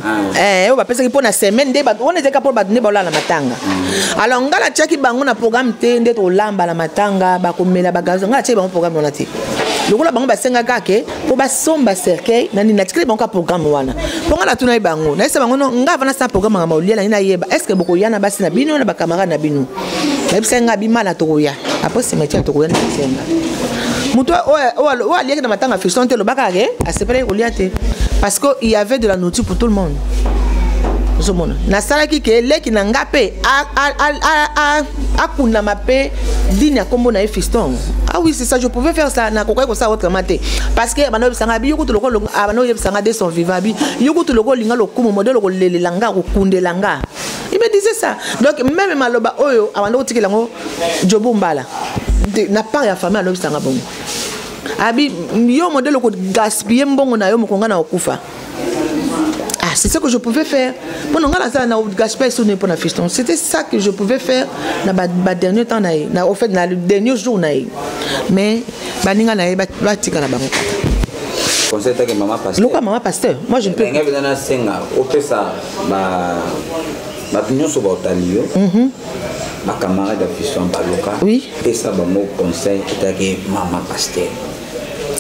Oyo bapesaki mpo na semaine nde wana ezalaki mpo bato nde baolala na matanga. Alors ngai natiaki bango na programme te nde tolamba na matanga, bakomela bagazo. Ngai natiaki bango programme wana te. Lokola bango basengaka ke mpo basomba cercueil na nini, natikeli bango ka programme wana. Mpo ngai natuna ye bango, nayesa bango: no, ngai avanda sa programme makambo olia, nangi nayeba est ce que bokoya na basi na bino, na bacamarade na bino. Nayebisaki ngai bima na tokoya après cimetière, tokoya na kisenga. Moto oyo aliaki na matanga fiston te, olobaka ke asepelaki kolia te, parce que il y avait de la nourriture pour tout le monde. Ozomona, nasalaki ke leki na nga mpe akundama mpe dini ya nkombo na ye Fiston. Ah oui, c'est ça, je pouvais faire ça. Nakokaki kosala autrement te, parce que banda oyebisanga abi yo kutu lokolo, banda oyebisanga de son vivant, abi yo kutu loko olinga lokumu modele kolelela nga, kokundela nga. Il me disait ça. Donc même maloba oyo abanda kotikela yango Jobu Mbala na part ya famille, alobisanga bongo, abi yo modele kogaspiller mbongo na yo, mokonga na kokufa. Ah, c'est ce que je pouvais faire. Pour nous, na gaspiller sur pour na fiston. C'était ça que je pouvais faire na ba, ba dernier temps na na au fait na le dernier jour na. Mais baninga na ye batika na bango. Conseil take mama pasteur. Loka mama pasteur. Moi, je ne peux. Nga bena na senga opesa ba bato nyonso baotali yo, bacamarade ya Fiston Baloka. Pesa bango conseil etake mama pasteur.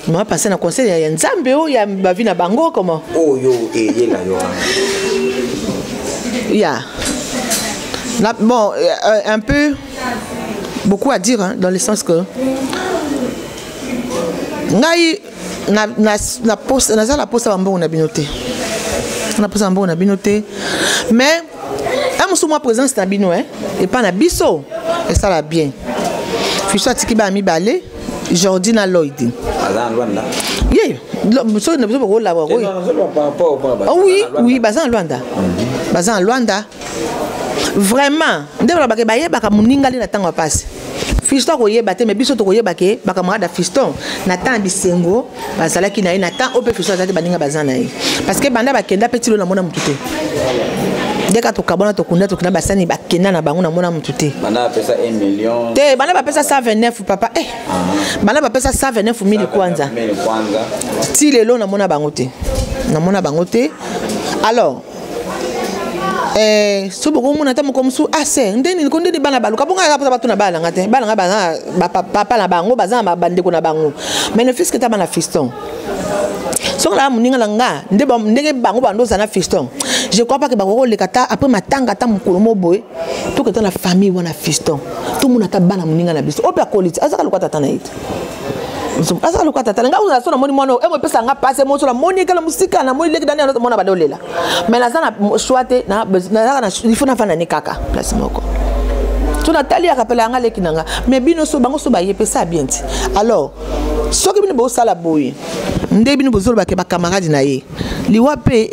Mama pasteur na conseil ya Nzambe oyo ya bavi na bango, comment? Oyo eyela yo wana. Ya Na, bon, un peu beaucoup à dire, hein, dans le sens que ngai na, na, na posa, naza na posa bambongo na bino te, na posa bambongo na bino te, mais un mosusu mwa présence na bino, hein, epa na biso esala bien. Fiso atiki bana mibale, Jordi na Lloyd. Aza na Lwanda. Ye soki na biso bakolaba. Eh non, nazoloba par rapport au point. Oh, oui, baza na Lwanda, baza na Lwanda. Vraiment, nde balobaka, bayebaka moninga nde na ntango ya pasi. Fiston akoyeba te, mais biso tokoyeba ke bacamarade ya Fiston na temps ya bisengo bazalaki na ye, na temps oyo mpe Fiston aza te, baninga baza na ye, parce que banda bakenda mpe tilo namona motu te. Nde kaka tokabwana, tokunda, tokenda, basani bakenda na bango, namona motu te. Banda bapesa 1 million. Te, banda bapesa 129, papa, eh. Banda bapesa 129 mille kwanza. Mille kwanza. Ti lelo namona bango te, namona bango te. Alors so bokomona ata moko mosusu ase ndeni ko ndeni bana baluka bongo aza mposa batuna bana nanga te. Bana nga baza papa na bango, baza na bandeko na bango, mais ne fût-ce que ta bana Fiston, soki naa moninga na nga nde ndenge bango bando ozala na Fiston, je crois pas ke bakoki koleka ta après matanga ata mokolo mo boye, toketa na famille wana Fiston, tomona ata bana moninga na biso oyo mpe akoli ti azaka lokola tata na ye te, azaka lokola tata na ngai. Ozala so namoni mwana oyo emo epesa nga pasi, moso namoni ekala mosika, namoni leki dani mwana banda olela, mais naza na choix te, nazaka na il faut nafanda ne kaka place moko. So natali akapela yanga leki na nga, mais bino so bango so baye pesa bien ti. Alors soki bino bosala boye nde bino bozolobake bacamarade na ye, liwa mpe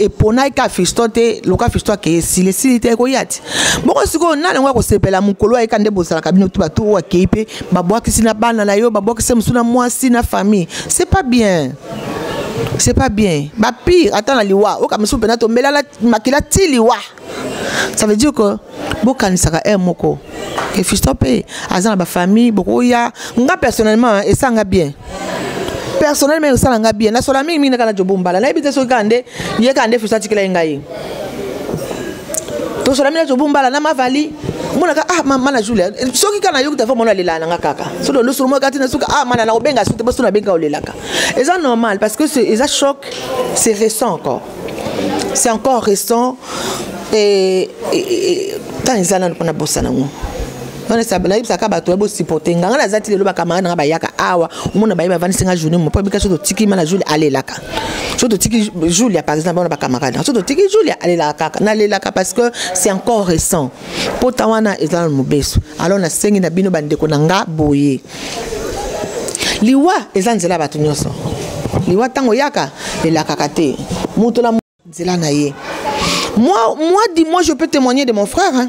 eponaki ka Fiston te. Loka Fiston akeye, esili, esili te, ekoya ti bongo. Sikoyo nani yango akosepela mokolo ayeka nde bozalaka bino tu bato oyo akei mpe babwakisi na bana na yo, babwakisi mosusu na mwasi na famille? C'est pas bien, c'est pas bien. Bapire ata na liwa oyoka mosusu mpena tomelala makila ti liwa. Ça veut dire que bokanisaka aire moko ke Fiston mpe aza na bafamille. Bokoya nga personnellement esanga bien, personnellement esala nga bien. Nasola mingimingi kaka na Jobo Mbala, nayebi te soki kaka nde ye kaka nde Fiston atikela ye ngai. Tosola mingi na Jobo Mbala na Mavali. Omonaka, ah, mama na Julia, soki kaka nayoki telefone, mona alelaka nanga kaka. Soki losolo moko kati na suka, ah, mana nakobenga su te, boso nabenga olelaka. Eza normal, parce que eza choc, c'est récent encore, c'est encore récent. Et tant eza nano mpona bosana yango, nayebisaka bato ya bosupporte nga. Nga naza ti lelo, bacamarade nanga bayaka awa, omona baye bavandisi nga journée mo mpo ebika. So totiki ma na Julia alelaka, so totiki Julia par exemple, wana bacamarade, so totiki Julia alelaka kaka, nalelaka, parce que c'est encore récent. Pota wana eza na mobeso. Alors nasengi na bino, bandeko na nga, boye liwa eza nzela ya bato nyonso. Liwa ntango oyaka elakaka te, moto na nzela na ye. Moi, dis-moi, je peux témoigner de mon frère, hein.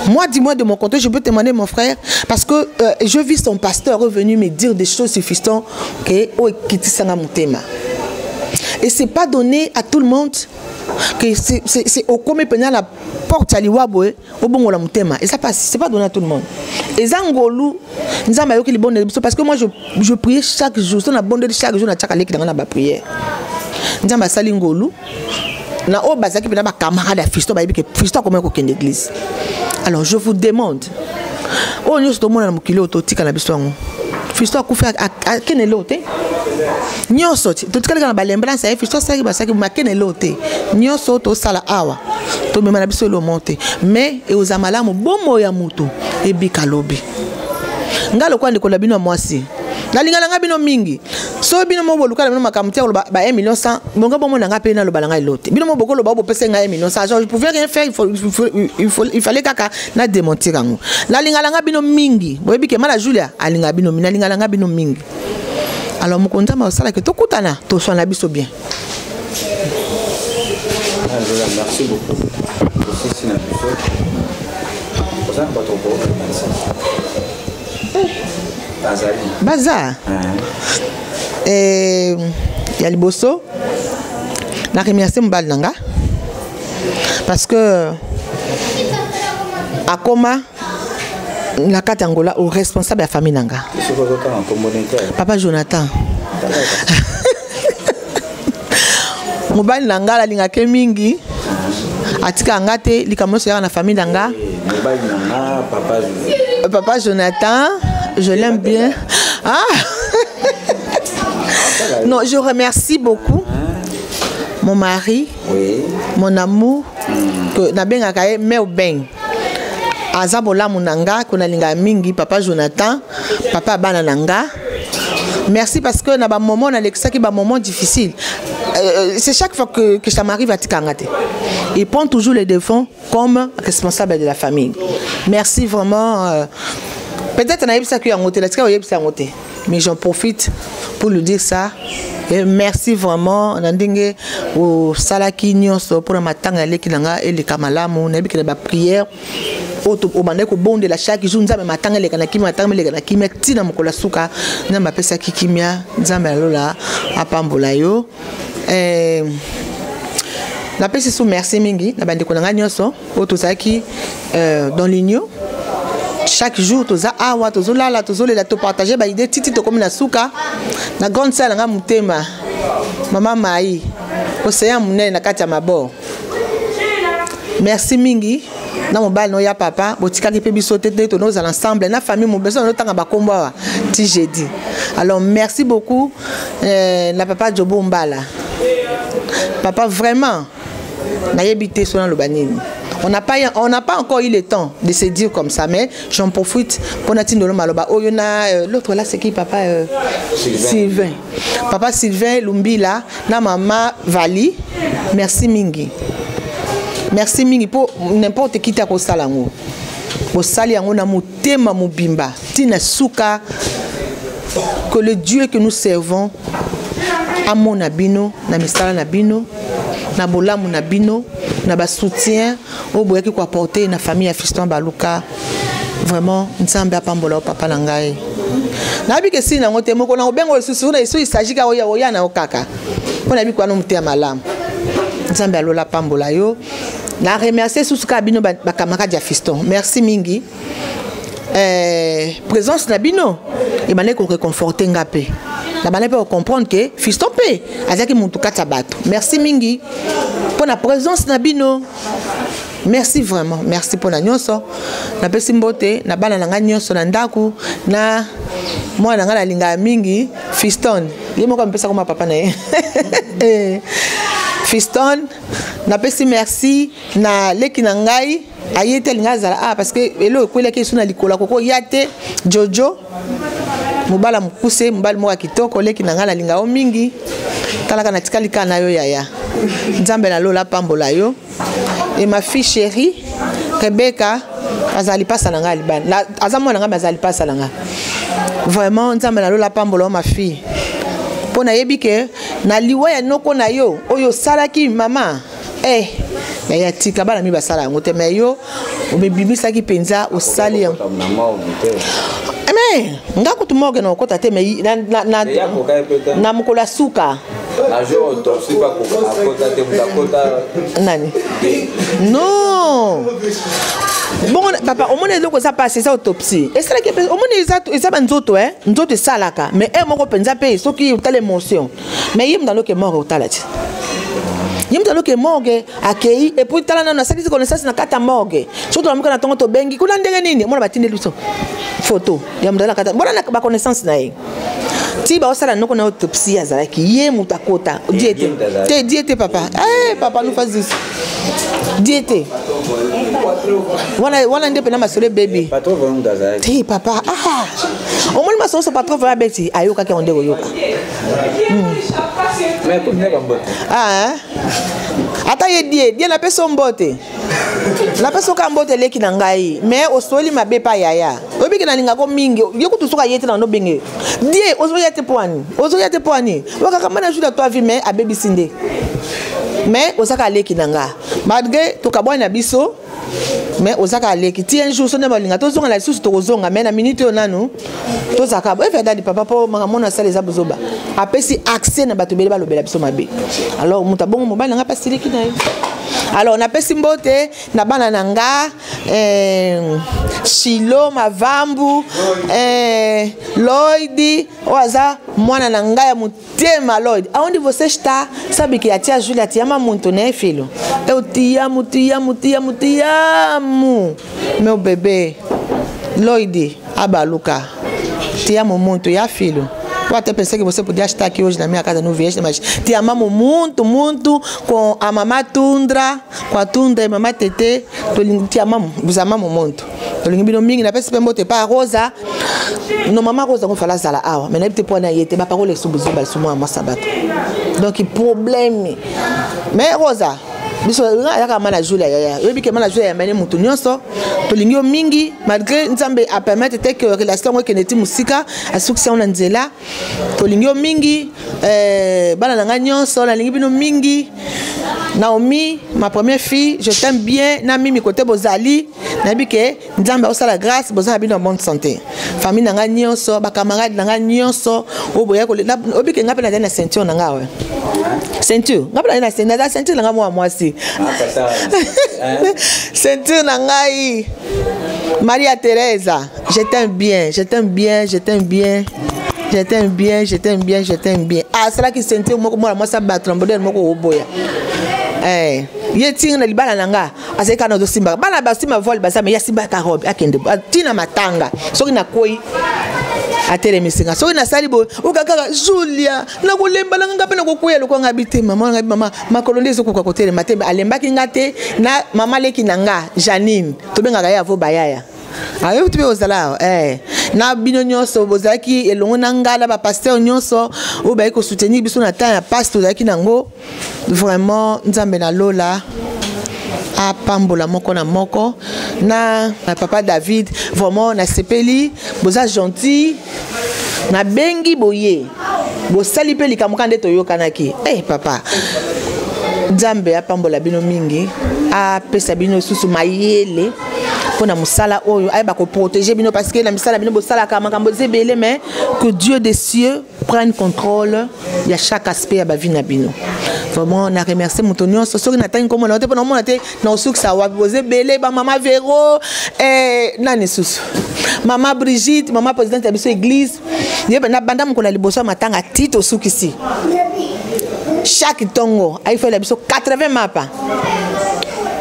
Moi, dis-moi, de mon côté, je peux témoigner de mon frère parce que je vis son pasteur revenu me dire des choses sur Fiston que oh kitisanga motema. Et c'est pas donné à tout le monde que c'est okomi pena la porte ya liwa boye obongola motema. Et ça passe, c'est pas donné à tout le monde. Eza ngolu Nzambe ayoki libondeli biso, parce que moi je priais chaque jour, so na bondeli chaque jour, natiaka leki nanga na baprière. Nzambe asali ngolu na oyo bazalaki mpena bacamarade ya Fiston, bayebi ke Fiston akomaki kokende église. Alors je vous demande, oyo nyonso tomona na mokili oyo, totika na biso yango. Fiston akufi, akende eloko te. Nyonso totikali kaka na balembrance ya ye. Fiston asalaki, basalaki, makene eloko te. Nyonso oyo tosala awa, tomema na biso eloko moko te, mais ekozala malamu bomoi ya motu ebika lobi. Ngai lokola ndeko na bino ya mwasi, nalinga na ngai bino mingi. So bino mo boluka na bino makambo te koloba ba 1 million 100 bongo bomona nga mpe naloba na ngai lote bino mo bokoloba bopesa ngai 1 million 100. Genre, je pouvais rien faire, il, faut, il, faut, il, faut, il fallait kaka na démentir yango. Nalingala nga bino mingi, boyebi ke mala Julia alinga bino mingi, nalingala nga bino mingi. Alors mokonzi Nzambe asalaki tokutana, toswana biso bien. Angela, merci beaucoup. Osisi na biso. Oza na bato okokanisa. Bazali. Baza. Eh, ya liboso na remercier mobali na nga parce que akoma na kati ya Angola au responsable ya famille na nga. Soki ozotanga nkombo ne te. Papa Jonathan. Mobali na nga alingaka ye mingi, atika nga te, likambo nyonso eyaka na famille na nga. Mobali na nga, papa Papa Jonathan, je l'aime bien. Ah non, je remercie beaucoup mon mari, mon amour, que nabengaka ye meu beng. Aza bolamu na nga, ko nalingaka mingi papa Jonathan, papa ya bana na nga. Merci parce que na ba moment nalekisaki ba moment difficile. C'est chaque fois que ça m'arrive à tikanga te. Il prend toujours les devants comme responsable de la famille. Merci vraiment. Peut-être nayebisaki yango te, natika oyebisa yango te. Mais j'en profite pour lui dire ça. Et merci vraiment na ndenge osalaki nyonso mpona matanga ya leki na nga eleka malamu. Nayebi ke na ba prière oyo obandaki kobondela chaque jour, Nzambe matanga eleka na kimia, matanga eleka na kimia ntina mokolo ya suka Nzambe apesaki kimia. Nzambe alola apambola yo. Napesi su merci mingi na bandeko na ngai nyonso oyo tozalaki dans l'union chaque jour, toza awa, tozolala, tozolela, topartage ba idée titi tokomi na suka. Na grande salle na ngai motema mama Mai océan monene na kati ya mabor, merci mingi na mobali no ya papa, botikaki mpe biso te te, tozala ensemble na famille mobeso, notanga bakombo awa ti jeudi. Alors merci beaucoup na papa Jobo Mbala. Papa, vraiment nayebi te so naloba nini. On n'a pas encore eu le temps de se dire comme ça, mais j'en profite pour natindolo maloba oyo na l'autre là, c'est qui, papa Sylvain. Sylvain. Papa Sylvain Lumbila na mama Vali, merci mingi. Merci mingi pour n'importe qui ta kosala yango. Bosali yango na motema mobimba tina suka. Que le Dieu que nous servons amona bino na misala na bino, na bolamu na bino, na basoutien oyo boyaki koapporter na famille ya Fiston Baluka. Vraiment Nzambe apambola yo, papa na ngai. Nayebi ke sili nango te, moko na kobenga lisusu na esu, il s'agit kaka oya, oya na yo kaka mpo nayebi kwana motema malamu. Nzambe alola apambola yo. Na remercier susu kaka bino bacamarade ya Fiston, merci mingi. Présence na bino ebandaki koreconforte nga mpe nabandaki mpe kocomprendre ke Fiston mpe azalaki motu kati ya bato. Merci mingi mpo na présence na bino, merci vraiment, merci mpo na nyonso. Napesi mbote na bana na ngai nyonso na ndako, na mwana na ngai nalingaka mingi Fiston, ye moko amipesa koma papa na ye. Fiston, napesi merci na leki na ngai aye te, alingi azala ah, parce que eloko ekwelaki esu na likolo akoko ya te. Jojo mobala mokuse, mobali moko ya kitoko, leki na ngai nalinga yo mingi. Talaka natikali kaka na yo yaya, Nzambe na lola apambola yo. Et ma fille chérie Rebecca, azala lipasa na ngai libana, aza mwana na ngai, azala lipasa na ngai. Vraiment Nzambe na lola apambola yo, ma fille, mpo nayebi ke na liwa ya noko na yo oyo osalaki mama yaya, tika bana mi basala yango te, mais yo omibimisaki mpenza, osali yango. Mais nga kutu morgue na okota te, mais na mokolo ya suka nani non. Bongo papa, omoni eloko eza pasi, eza autopsie esalaki, omoni eza banzoto, nzoto esalaka, mais e moko mpenza mpe soki otala émotion, mais ye moto aloke morgue, otala ti ye moto aloke morgue akei. Et puis tala nano asalisi connaissance na kati ya morgue. Soki tolamuka na ntongo, tobengi kuna ndenge nini, omona batindeli biso photo ya moto na kati, bona baconnaissance na ye. Ti baosala noko na autopsie azalaki ye moto akota die te te die te papa eh, papa lufa zusu die te wana wana nde mpena masolo ebebi te papa ah omoni masolo so patron voya abeti ayokaki yango nde koyoka hmm. ah, ata ye die die napesi yo mbote napesi oka mbote eleki na ngai me osoli mabe pa yaya oyebi ke nalingako mingi ye kutu soki aye te na nobenge die ozoya te mpo ani ozoya te mpo ani okaka mana jour ya toi vie me abebisi nde me ozaka aleki na nga malgré tokabwani na biso mais ozaka aleki ti un jour so nde balinga tozonga na lisusu tokozonga mais na minute oyo nanu tozalaka boye dadi papa mpo makambo oyo asala eza bozoba apesi accès na bato ebele balobela biso mabe alors moto abongo mobali na ngai mpe asiliki na ye alors napesi mbote na bana na nga eh, shilo mavambu eh, lloyd oyo aza mwana na ngai ya motema lloyd aonde você está sabe que a tia julia te ama muito né filho eu te amo te amo te amo te amo meu bebê lloyd abaluka te amo muito ya filho Eu até pensei que você podia estar aqui hoje na minha casa, não vieste, mas te amamos muito, muito com a mamá Tundra, com a Tundra e mamá Tete. Te amamos, vous amamos muito. tolingi bino mingi napesi mpe mbote pa rosa no mama rosa ngo fala azala awa mai nayebi te mpo wana ye te baparole esu bozoba esu mwana mwasi ya bato donc problème mais rosa biso nga ayaka ma na julia yaya oyebi ke ma na julia yambani motu nyonso tolingi yo mingi malgré nzambe apermettre te ke relation yango ekende ti mosika asukisi yango na nzela tolingi yo mingi eh, bana na ngai nyonso nalingi bino mingi naomi ma première fille je t'aime bien na mimi kote bozali nayebi ke nzambe akosala grâce boza na bino ya bonne santé famille na ngai nyonso bacamarade na ngai nyonso oyo boya oyebi ke ngai mpe nazali na ceinture na ngai awa ceinture ngai mpe nazali na ceinture na ngai mwa mwasi ceinture na ngai maria teresa je t'aime bien je t'aime bien je t'aime bien je t'aime bien je t'aime bien je t'aime bien asalaki ah, ceinture moko mwana mwasi abato na modele moko oboya eh, ye ntinga na libala na nga azali kaka nazosimbaka bana basimba voile baza me ye asimbaka robe akende ntina matanga soki nakwei atelemisi nga soki nasali boye oka kaka julia nakolemba na nga mpe nakokweya lokola nga bi te mama nga bi mama makolo nde ezokoka kotelema te alembaki nga te na mama leki na nga janine tobengaka ye avo bayaya ayoki mpe ozala awa eh. na bino nyonso bozalaki elongo na nga na bapaster nyonso oyo bayaki kosoutenir biso na temps ya pasi tozalaki nango vraiment nzambe na lola apambola moko na moko na, na papa david vraiment nasepeli boza gentil nabengi boye bosali mpe likambo kaka nde toyokanaki hey, eh, papa nzambe apambola bino mingi apesa bino lisusu mayele mpo na mosala oyo ayeba koprotege bino parce que na misala bino bosalaka makambo eza ebele mais que dieu des cieux prenne contrôle ya chaque aspect ya bavie na bino vraiment na remercie moto nyonso soki natangi nkombo na yo te mpo naomona te na osukisa wapi boza ebele bamama vero eh, nani susu mama brigitte mama présidente ya biso église ye mpenza banda mokolo ya liboso ya matanga ti tosukisi chaque ntongo ayifela biso 80 mapa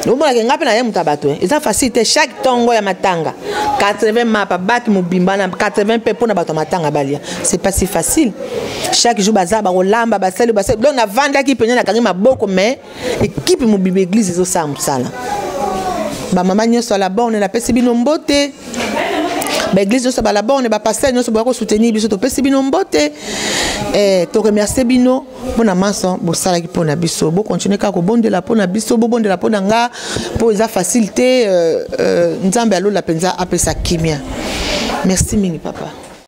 omonaka ngai mpe naye moto ya bato eh. eza facile te chaque ntongo ya matanga 80 mapa baki mobimba na 80 mpe mpo na bato ya matanga balia c'est pas si facile chaque jour baza bakolamba basali basali donc navandaki mpenza nakangi maboko mais ekipe mobimba église ezosala mosala bamama nyonso ya la borne napesi bino mbote baeglise nyonso bala borne bapaster nyonso boya kosoutenir biso topesi bino mbote eh, toremercie bino mpo na manso bosalaki mpo na biso bokontinue kaka kobondela mpo na biso bobondela mpo na nga mpo eza facile te euh, euh, nzambe alola mpenza apesa kimia merci mingi papa.